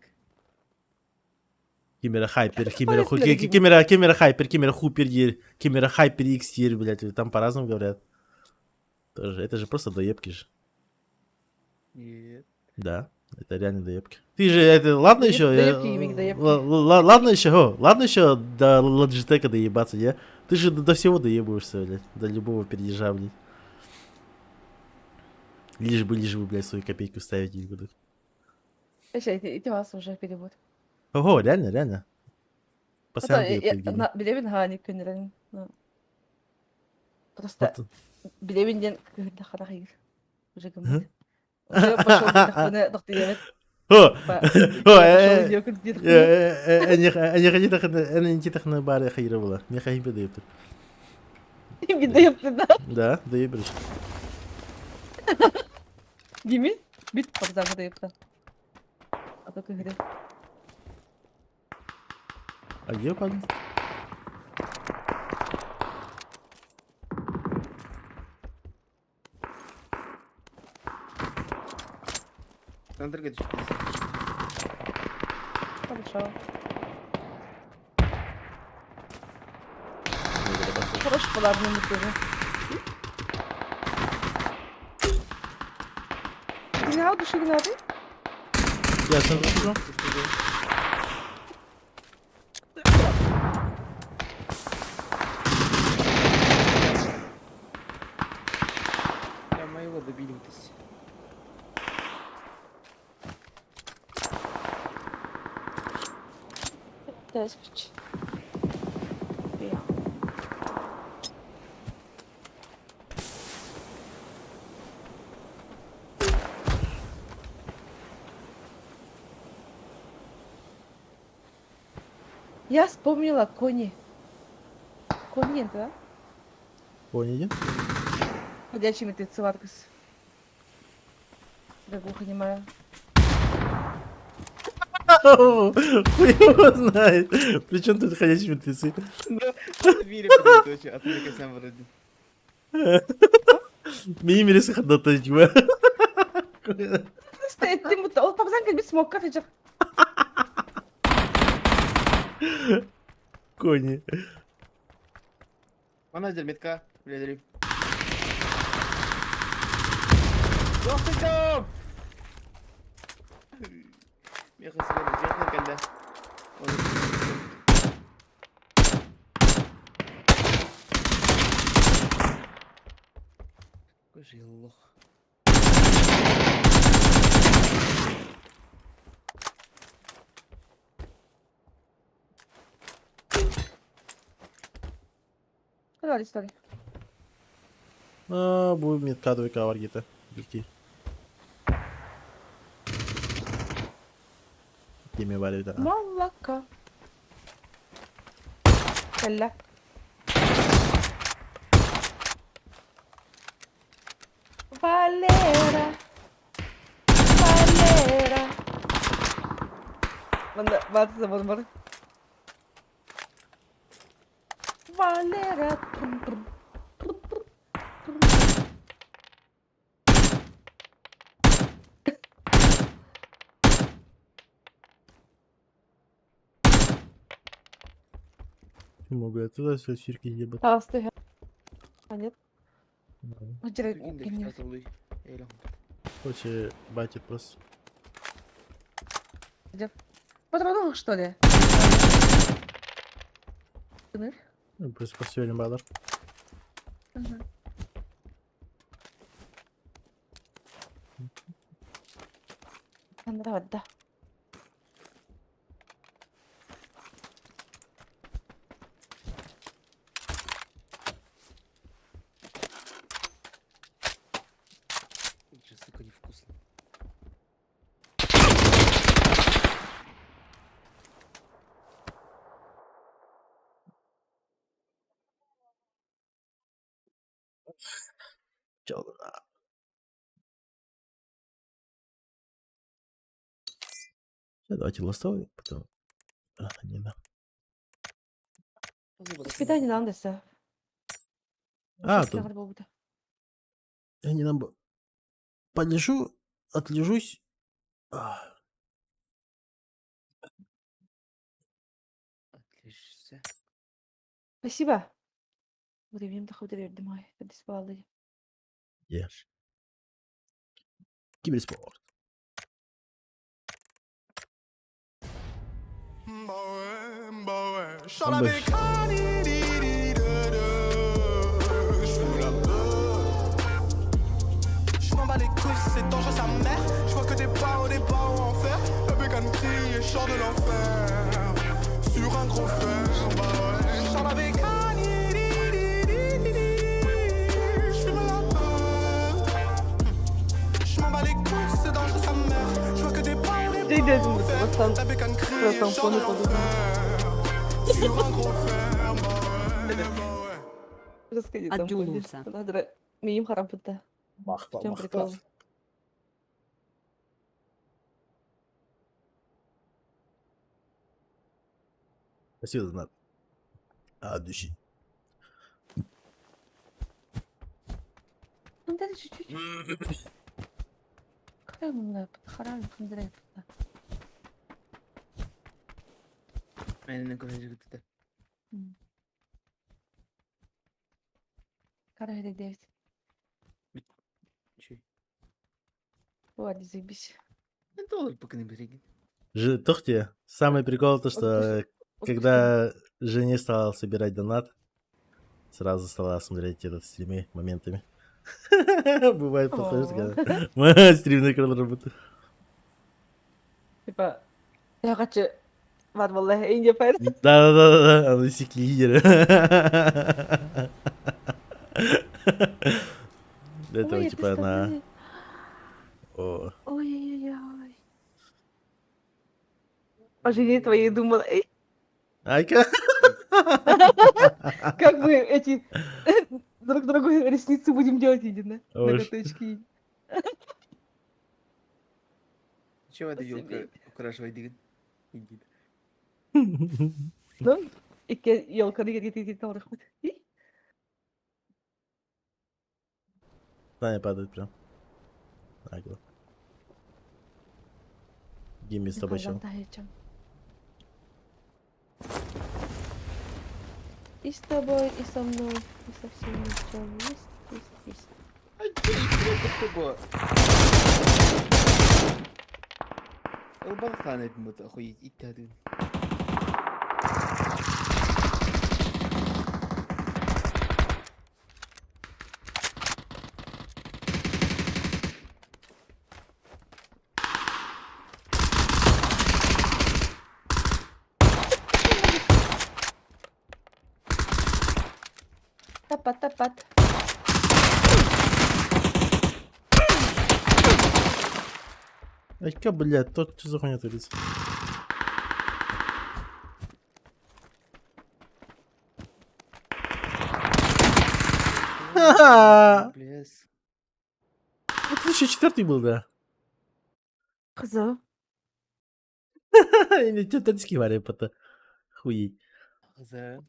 Кимера Хайпер, Кимера Ху, Полезно, Кимера, Кимера Хайпер, Кимера Хупер, Ер, Кимера Хайпер Икс, Ер, блядь, там по-разному говорят. Тоже, это же просто доебки же. Нет. Да, это реально доебки. Ты же, это, ладно Доеб- еще, доебки, Емик, доебки. ладно еще, о, ладно еще до Logitech доебаться, не? Ты же до всего доебываешься, блядь, до любого пердежа, блядь. Лишь бы, блядь, свою копейку ставить не буду. Вообще, эти вас уже перевод. Ого, реально, реально. Постоянно Ата, доебки, Евгений. Билебин ха не көнөрөн. Просто Вот. билебин ден кыһырда харахыр. Уже Мгм. гыммыт. Уже пошел дохтуна дохтуемет. О, о, Они бары хайра была. Мне хайпе доебтыр. Доебты, да. Да, доебрыш. Гими бит пабзага доебты. А то кыһыры. А где упали? Центр говорит, Хорошо. Хороший поларный тоже. Не души гнаты? Я центр сижу. Бля, моего добили вот Теспич. Я вспомнила кони. Кони, да? Поняли? Ходячий мертвецы Варгас. Я глухонемая. Хуй его знает. Причем тут ходячие мертвецы? В мире подойдет, отвлекайся вроде. Мини мире ходотой, типа. Просто этим вот, ол пабзан кэлбит смокка феджер. Кони. Ана дерметка, блядь. Доктор! Меха себе жертва кэллэ. Какой же я лох. Давай, история. А, бу метка двойка бар где-то. Бики. Теме бар это. Молоко. Кэллэ. Валера. Валера. Манна баатыса бар. Валера. Могу я туда все сирки ебать. Таҕыста А нет. Короче, батя просто. Патронов, что ли? Ну, просто посвелим бадар. Да. Сука, невкусно. Чё, давайте ластовый, потом. А, не да. Испытание нам десе. А, тут я не нам полежу, отлежусь. Отлично. Спасибо. Временем доходили май. Ешь. Киберспорт. Je m'en bats les couilles, c'est dangereux sa mère. Je vois que des barreaux, des barreaux en fer. La bécane crie et chante de l'enfer. Sur un gros fer, bah ouais. Chante avec Je fume la peu. Je m'en bats les couilles, c'est dangereux sa mère. Je vois que des barreaux, des barreaux en fer. La bécane crie et chante de l'enfer. Sur un gros fer, bah ouais, bah ouais. От Дюлуса. Миим харапыта. Махта, В чем прикол? Спасибо за донат. От души. Ну, дай чуть-чуть. Ладно, заебись. Доллар пока не береги. Тухти, самый прикол то, что когда жене стал собирать донат, сразу стала смотреть этот стримы моментами. Бывает, подходишь, когда стрим на экран работает. Типа, я хочу... Да-да-да, она сики лидер. Этого типа она... Ой-ой-ой. О жене твоей думала. Айка. Как мы эти друг другу ресницы будем делать, видно. Ноготочки. Чего это елка украшивает? Иди. Ну, елка Таня падает прям. Нагло. Гимми с тобой чел. И с тобой, и со мной, и со всеми, чем есть, есть, есть. Ылбах хаан этим охуеть иттаадын. Тапат, тапат. Айка, блядь, тот что за хуйня творится? Ха-ха! Плес. Это еще четвертый был, да? Кызыл. Или тетрадский вариант, Хуй. За.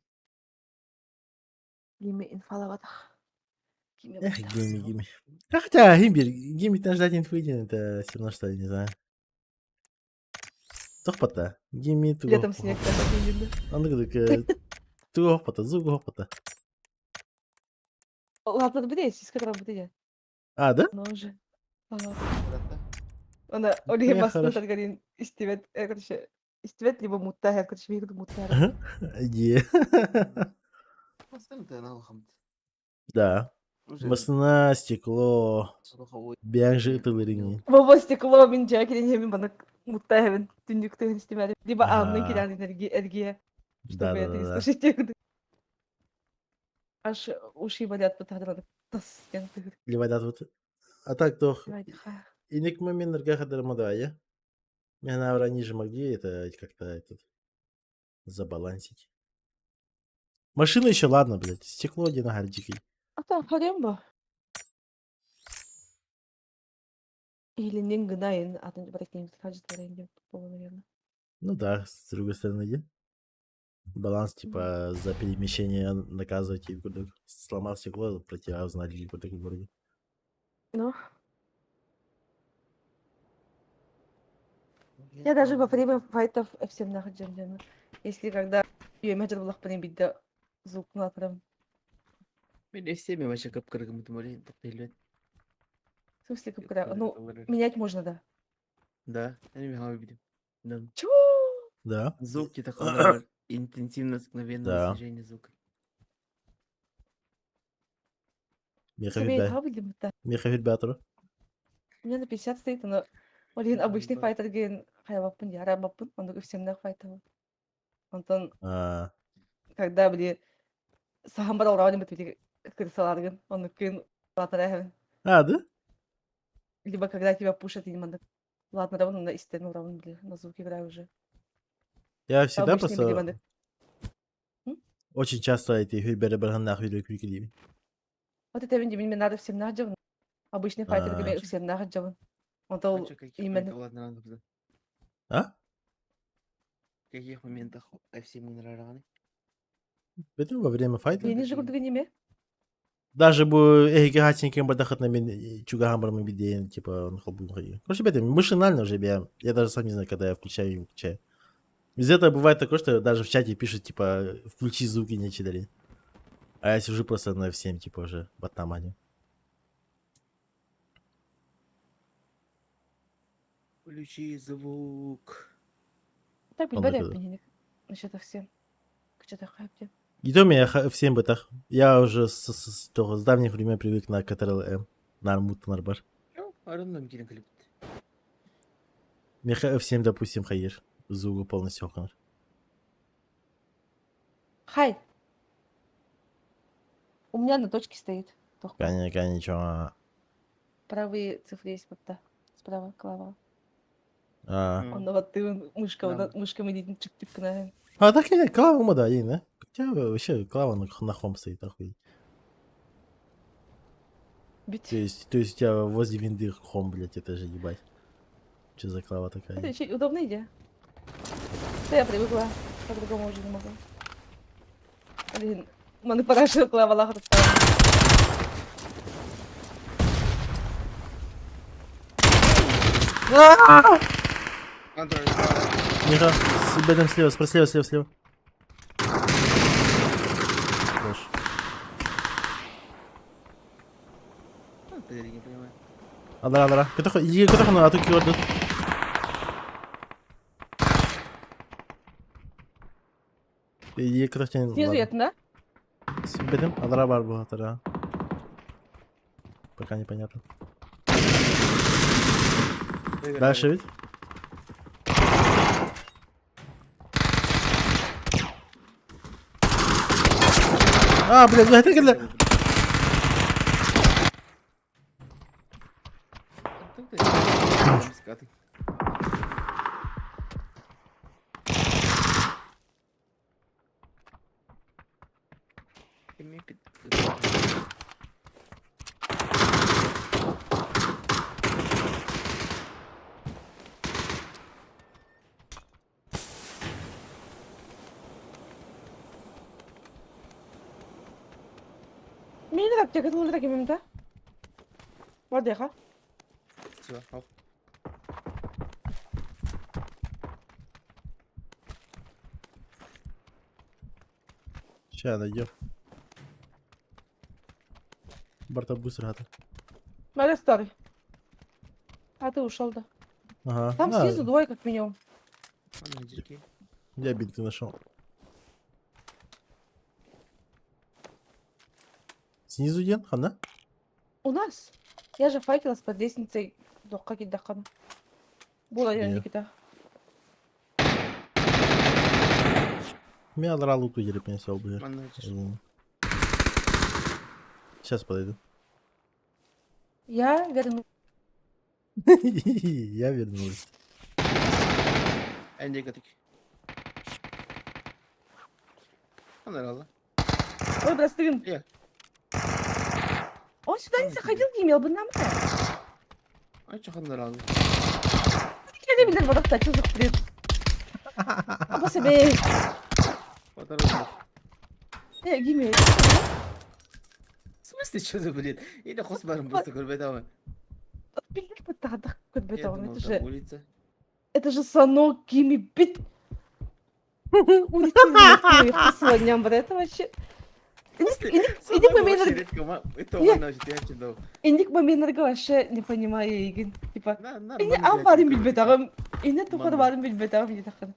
Гими инфалаватах. Гими Эх, баттах. гимми, гимми. А хотя, имбирь, гимми там ждать инфы, это все равно, что, я не знаю. Тохпата. Гимми Летом снег так видно. Аны тугохпата, зугохпата. Ладно, бери, сиска работает. А, да? Но уже. Ага. Она Олег Э, басты хорошо. таргарин истибет, короче, истибет либо мутта, короче, бир мутта. Е. Да. Масна, стекло, бянжи тылырини. Бобо стекло мин жакирин хемин бана мутта хемин түннүктө истимәди. Либо анны А. кирән энергия, энергия, Да, чтобы да, это не да, да. слышать. Аж уши болят бутадран. Тас кен тыгыр. Либо да, вот. А так то иник момент я. Меня на ниже могли это как-то этот забалансить. Машина еще ладно, блядь. Стекло где на дикий. А там харем ба. Или не гынайын, атын баракин хажит барайын наверное. Ну да, с другой стороны, где? Баланс, типа, за перемещение наказывать и куда сломал стекло, про тебя узнали куда в городе. Ну. Я даже во время файтов всем нахаджам. Если когда я мажар булах бидде звук натрам. Мен всеми вообще кап-кыргым тумали, токтайлы. В смысле, как Ну, менять можно, да. Да, я не могу видеть. Да. Чего? Да. Звуки такого интенсивность мгновенного Да. снижения звука. Меха Себе Вильба- хабы да. Меха Вильбатору. У меня на 50 стоит, но Блин, Да, обычный да. файтер ген хайваппын, ярабаппын, он всем на файтер. Антон, А, когда были сахамбар орауны бит били крысаларгын, он күн латара а, да? Либо когда тебя пушат, и не надо. Ладно, давно на истину равно, били, на звук играю уже. Я всегда Обычный били просто мандык. очень часто эти хюрберы барханах хюрберы. Вот это мне надо всем на Обычный файтер А. ген всем на Он А чё, каких именно. моментах, ладно, ладно, А? В каких моментах F7 нрараны? Это во время файта? Я не жигу неме. Даже бу эгигатинкин бадахат на мен чугахамбар биден, типа, он хобу ходи. Короче, ребята, машинально уже я даже сам не знаю, когда я включаю и выключаю. Из этого бывает такое, что даже в чате пишут, типа, включи звуки, не читали. А я сижу просто на F7, типа, уже в атамане. Включи звук. Так, Он билбэт такой, эппин Насчет всем. Что-то хайпте. И то меня F7 бытах. Я уже с давних времен привык на Ctrl-M. На армут нарбар. Ну, арынным кирен клип. Меха F7, допустим, хайер. Звук полностью оконор. Хай. У меня на точке стоит. Только Конечно, конечно. правые цифры есть вот да. Справа, клава. А, Он вот ты мышка, Да. мышка мы чик-чик на. а так нет, клава мода, да? Хотя вообще клава на хом стоит, охуеть. Бить. То есть у тебя возле винды хом, блядь, это же ебать. Что за клава такая? Это очень удобная идея. Да я привыкла. По-другому уже не могу. Блин, маны параша клава лахар Миха, с бедом слева, слева, слева, слева. Подожди, не понимаю. Аллара, аллара. Көтөх, илиигэ көтөх, аны аты көрдүн. Илиигэ көтөх диэн Снизу ладно. ятын, да? Бэтим, аллара бар буолатара. Пока непонятно. Дальше ведь? А, блядь, блядь, блядь. Мин аптека тылын кимим да? Бар Все, хоп. Сейчас найдем. Барта быстро это. Маля старый. А ты ушел, да? Ага. Там на, снизу двое как минимум. Ладно, дерки. Я бинты нашел. Снизу ден, хана? У нас. Я же файтилась под лестницей. Докка кидакана. Була я Не. Никита. Меня дралу ту еле принесел бы. Манна, Сейчас подойду. Я верну. Я вернулась. Энди катык. Анар алла. Ой, брастырин. Я. Он сюда не заходил, не имел бы нам. Ай, чахандар алла. Я не видел, вот так, что за бред. А по себе. Батар. Не, гиме. В смысле, что за бред? Или хос барым просто көрбөт Это думал, же, там улица. это же санок гими бит. Это вообще. Иник момент вообще не понимаю, Игин. Типа, Ини ам барын билбет агым, ини тухар барын билбет агым диде такын.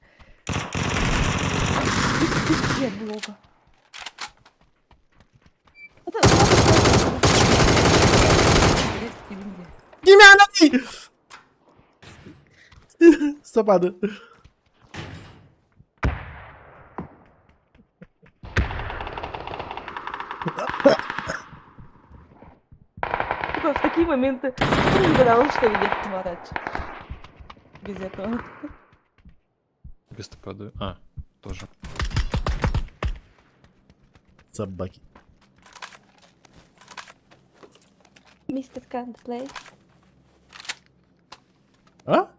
Үс жер блога. Это Гимя, Сапады. Типа в такие моменты не гадала, что видеть Марач. Без этого. Быстро падаю. А, тоже. Собаки. Мистер Кант плей. А?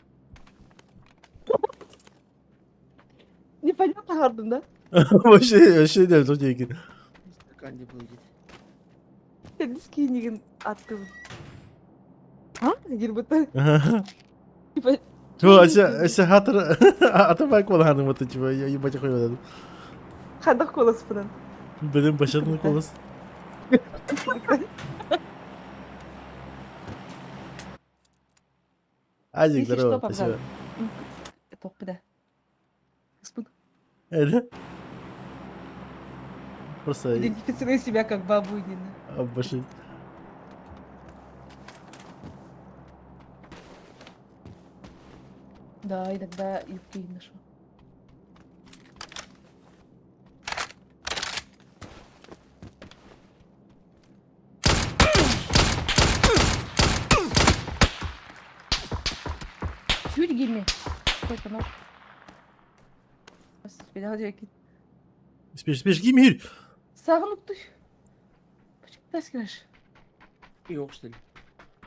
Непонятно, Харден, да? Вообще, вообще не, тут не Канди будет. Скинеген аттым. А? Гирбыта. Типа. О, ася хатыр, атабай коланым вот типа, я ебать хуй вот Хандах колос фынан. Блин, башатын колос. Азик, Если здорово, что, спасибо. Топ, да. Господин, Это? Просто идентифицирую себя как бабунина. обошить. Да, иногда юбки ношу. Чуть гимми. Какой-то нож. Господи, где Спишь, спишь, гимирь! Сагнук ты. Почему ты таскиваешь? Yok, что ли?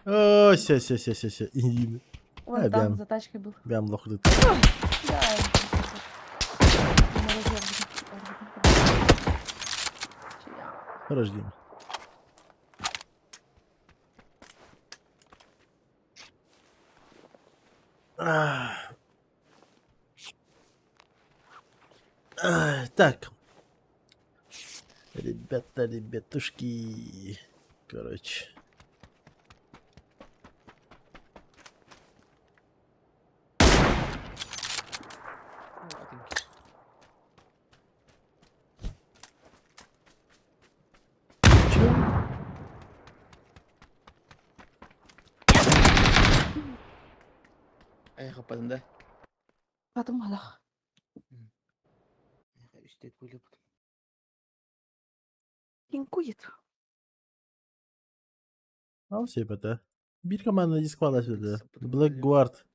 О, ся, ся, ся, ся, ся. Индин. Он А, там бям. за тачкой был. Бям лохудыт. Да. Хорош, Дима. Ах. Ах, Так. Ребята, ребятушки. Короче. Ай, хаппатын да? Потом алах. Үстет буолбут. Пинкует. А все это. Биир команда дисквала сюда. Black Guard.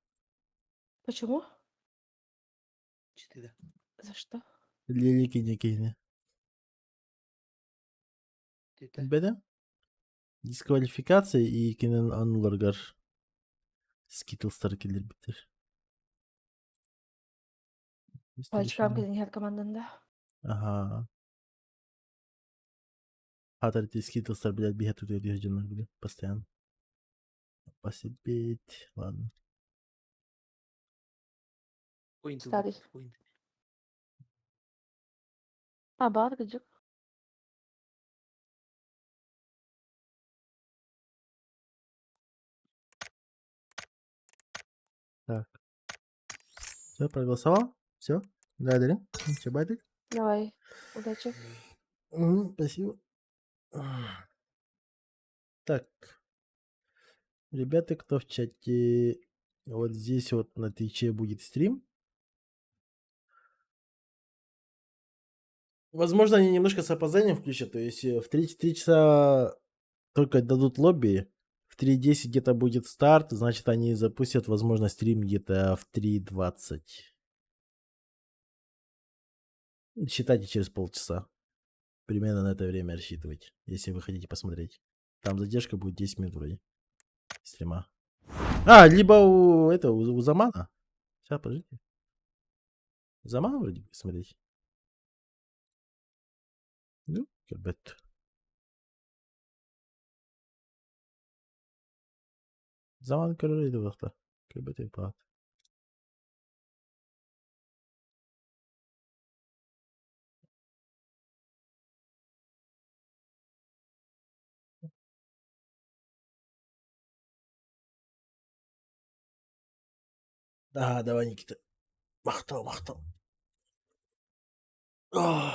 Почему? Четыре. За что? Лилики Никини. Беде? Дисквалификация и кинен анларгар. Скитлстар киллер битер. Пальчикам кэлин команданда. Ага. Хатар эти скитлстар, блядь, бегают тут блядь, постоянно. Посидеть. Ладно. Старый. А, бар кыдьык. Так. Все, проголосовал? Все? Да, Дарин? Все, байтик? Давай. Удачи. Спасибо. Так. Ребята, кто в чате, вот здесь вот на Твиче будет стрим. Возможно, они немножко с опозданием включат, то есть в 3 часа только дадут лобби, в 3.10 где-то будет старт, значит, они запустят, возможно, стрим где-то в 3.20. Считайте через полчаса. Примерно на это время рассчитывать, если вы хотите посмотреть. Там задержка будет 10 минут вроде. Стрима. А, либо у этого, у Замана. Сейчас, подождите. Замана вроде бы смотреть. Ну, ребят. Заман көрөр вақта. Көрбөт баат. Да, давай, Никита. Махтал, махтал. Ах.